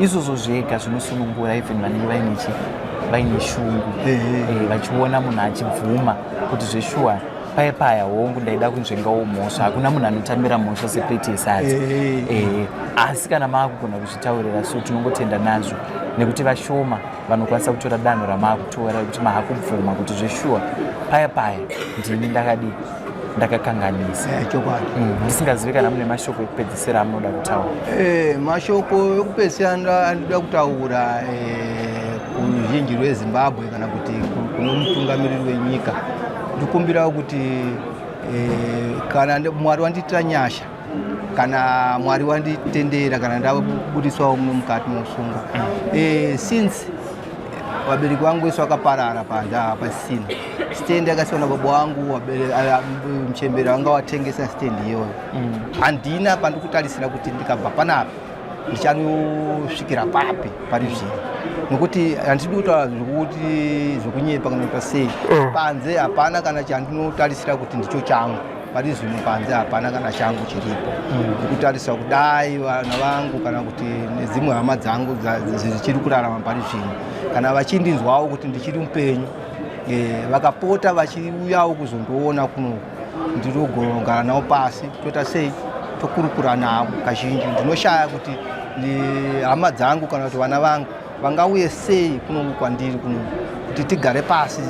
Izvozvo zvega zvinosunungura even vanenge vaine shungu, vachiona munhu achibvuma kuti zveshuwa paya paya, hongu, ndaida kunzvengawo mhosva. Hakuna munhu anotambira mhosva seplate yesadza. Asi kana maakugona kuzvitaurira, so tinongotenda nazvo, nekuti vashoma vanokwanisa kutora danho ramaakutora rekuti maakubvuma kuti zveshuwa paya paya ndini ndakadii, ndakakanganisa. Chokwadi. Ndisingazivi kana mune mashoko ekupedzisira amunoda kutaura. Mashoko ekupedzisira andinoda kutaura kuruzhinji rweZimbabwe kana kuti kuno mutungamiriri wenyika, ndikumbirawo kuti kana Mwari wandiitira nyasha, kana Mwari wanditendera, kana ndabudiswawo muno mukati meusungwa, since vabereki vangu vese vakaparara panze apa, pasisina stendi yakasiwa nababa vangu, muchemberi vanga watengesa stendi iyoyo, handina pandikutarisira kuti ndikabva panapa ndichanosvikira papi pari zvino, nokuti handidi kutaura zvekuti zvekunyepa kana kuita sei. Panze hapana kana chandinotarisira kuti ndicho changu pari zvino. Panze hapana kana changu chiripo. Ndikutarisa kudai vana vangu kana kuti nedzimwe hama dzangu dzichiri kurarama pari zvino, kana vachindinzwawo kuti ndichiri mupenyu, vakapota vachiuyawo kuzondiona kunoku, ndinogara navo pasi, toita sei, tokurukura navo. Kazhinji ndinoshaya kuti hama dzangu kana kuti vana vangu. vangauye sei kuno kwandiri kuno kuti tigare pasi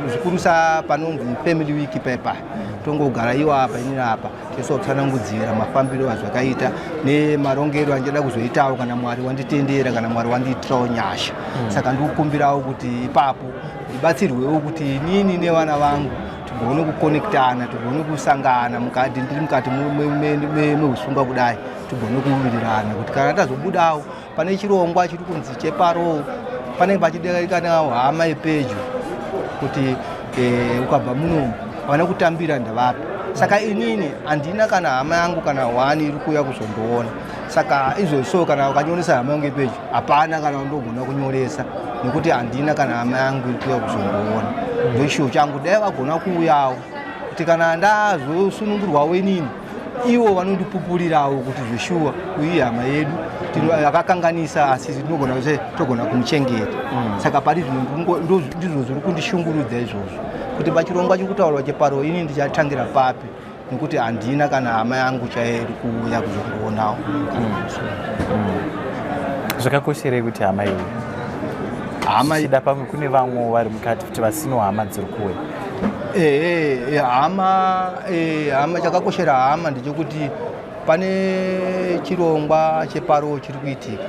zvikurusa panonzi family week pepa tongogara iwo apa inini apa tisotsanangudzira mafambiro azvakaita nemarongero andichada kuzoitawo kana mwari wanditendera kana mwari wandiitirawo nyasha mm. saka ndikukumbirawo kuti ipapo ndibatsirwewo kuti inini nevana vangu tigone kukonektana tigone kusangana mukati ndiri mukati meusungwa kudai tigone kuwirirana kuti kana tazobudawo pane chirongwa chiri kunzi cheparoo panenge pachidikanawo hama yepedyo kuti eh, ukabva munomu havana kutambira ndavapi saka inini handina kana hama yangu kana hwani iri kuuya kuzondiona saka izvozvo so kana ukanyoresa hama yangu yepedyo hapana kana ndogona kunyoresa nekuti handina kana hama yangu iri kuuya kuzondiona ndoshuwo changu dai vagona kuuyawo kuti kana ndazosunungurwawo inini ivo vanondipupurirawo kuti zveshuwa uyi hama yedu akakanganisa asi tinogona se togona kumuchengeta mm. saka pari zvino ndizvo zviri kundishungurudza izvozvo kuti pachirongwa chiri kutaurwa cheparo ini ndichatangira papi nekuti handina kana hama yangu chairi kuuya kuzondionawo mm. mm. Zvakakosherei kuti hama iwe hama ida pamwe kune vamwe vari mukati kuti vasino hama dziri kuuya ehe hama eh, hama chakakoshera hama ndechekuti pane chirongwa cheparo chiri kuitika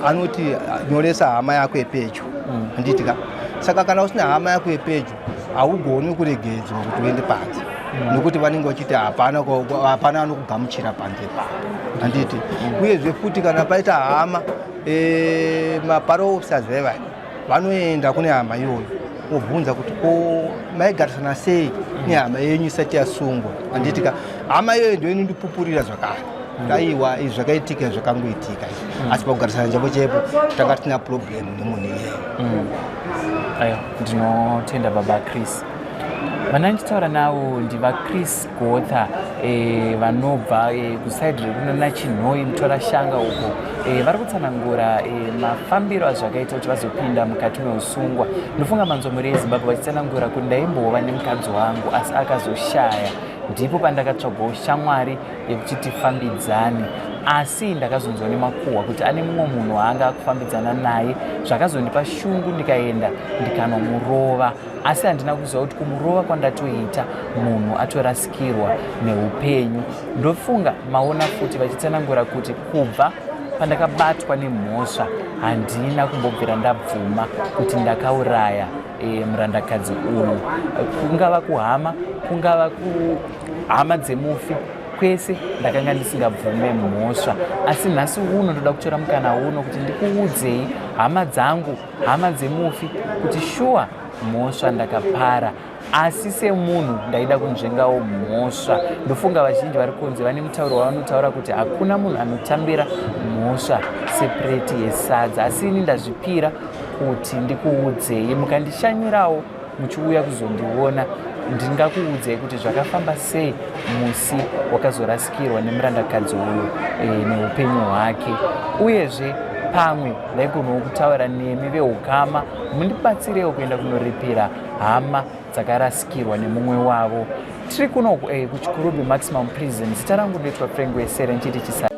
anoti nyoresa hama yako yepedyo mm. handiti ka saka kana usina hama yako yepedyo haugoni kuregedzwa kuti uende panze mm. nekuti vanenge vachiti hapana hapana anokugamuchira panze papo handiti mm. uyezve futi kana paita hama e, maparo officers vevai vanoenda kune hama iyoyo wobvunza kuti ko maigarisana sei mm. nehama yenyu isati yasungwa handiti ka hama iyoyo ndiyo inondipupurira zvakare mm. aiwa izvi zvakaitika zvakangoitika mm. asi pakugarisana chaipo chaipo tanga tisina problem nemunhu iyeyo ayo ndinotenda baba chris vana ndichitaura navo ndivachris gotha e, vanobva e, kusaidi rekunana chinhoi mutorashanga uko e, vari kutsanangura e, mafambiro azvakaita kuti vazopinda mukati meusungwa ndofunga manzwa mhuri yezimbabwe vachitsanangura kuti ndaimbova nemukadzi wangu asi akazoshaya ndipo pandakatsvagawo shamwari yekuti tifambidzane asi ndakazonzwa nemakuhwa kuti ane mumwe munhu waanga akufambidzana naye zvakazondipa shungu ndikaenda ndikanomurova asi handina kuziva kuti kumurova kwandatoita munhu atorasikirwa neupenyu ndofunga maona futi vachitsanangura kuti kubva pandakabatwa nemhosva handina kumbobvira ndabvuma kuti ndakauraya e, murandakadzi uyu kungava kuhama kungava kuhama dzemufi kwese ndakanga ndisingabvume mhosva asi nhasi uno ndoda kutora mukana uno kuti ndikuudzei hama dzangu hama dzemufi kuti shuwa mhosva ndakapara asi semunhu ndaida kunzvengawo mhosva ndofunga vazhinji vari kunze vane mutauro wavanotaura kuti hakuna munhu anotambira mhosva sepureti yesadza asi ini ndazvipira kuti ndikuudzei mukandishanyirawo muchiuya kuzondiona ndingakuudzei kuti zvakafamba sei musi wakazorasikirwa nemurandakadzi uyu e, neupenyu hwake uyezve pamwe ndaigonawo kutaura nemi veukama mundibatsirewo kuenda kunoripira hama dzakarasikirwa nemumwe wavo tiri kuno eh, kuchikurubi maximum prison zita rangu ndoitwa frank wesere nchiti chisa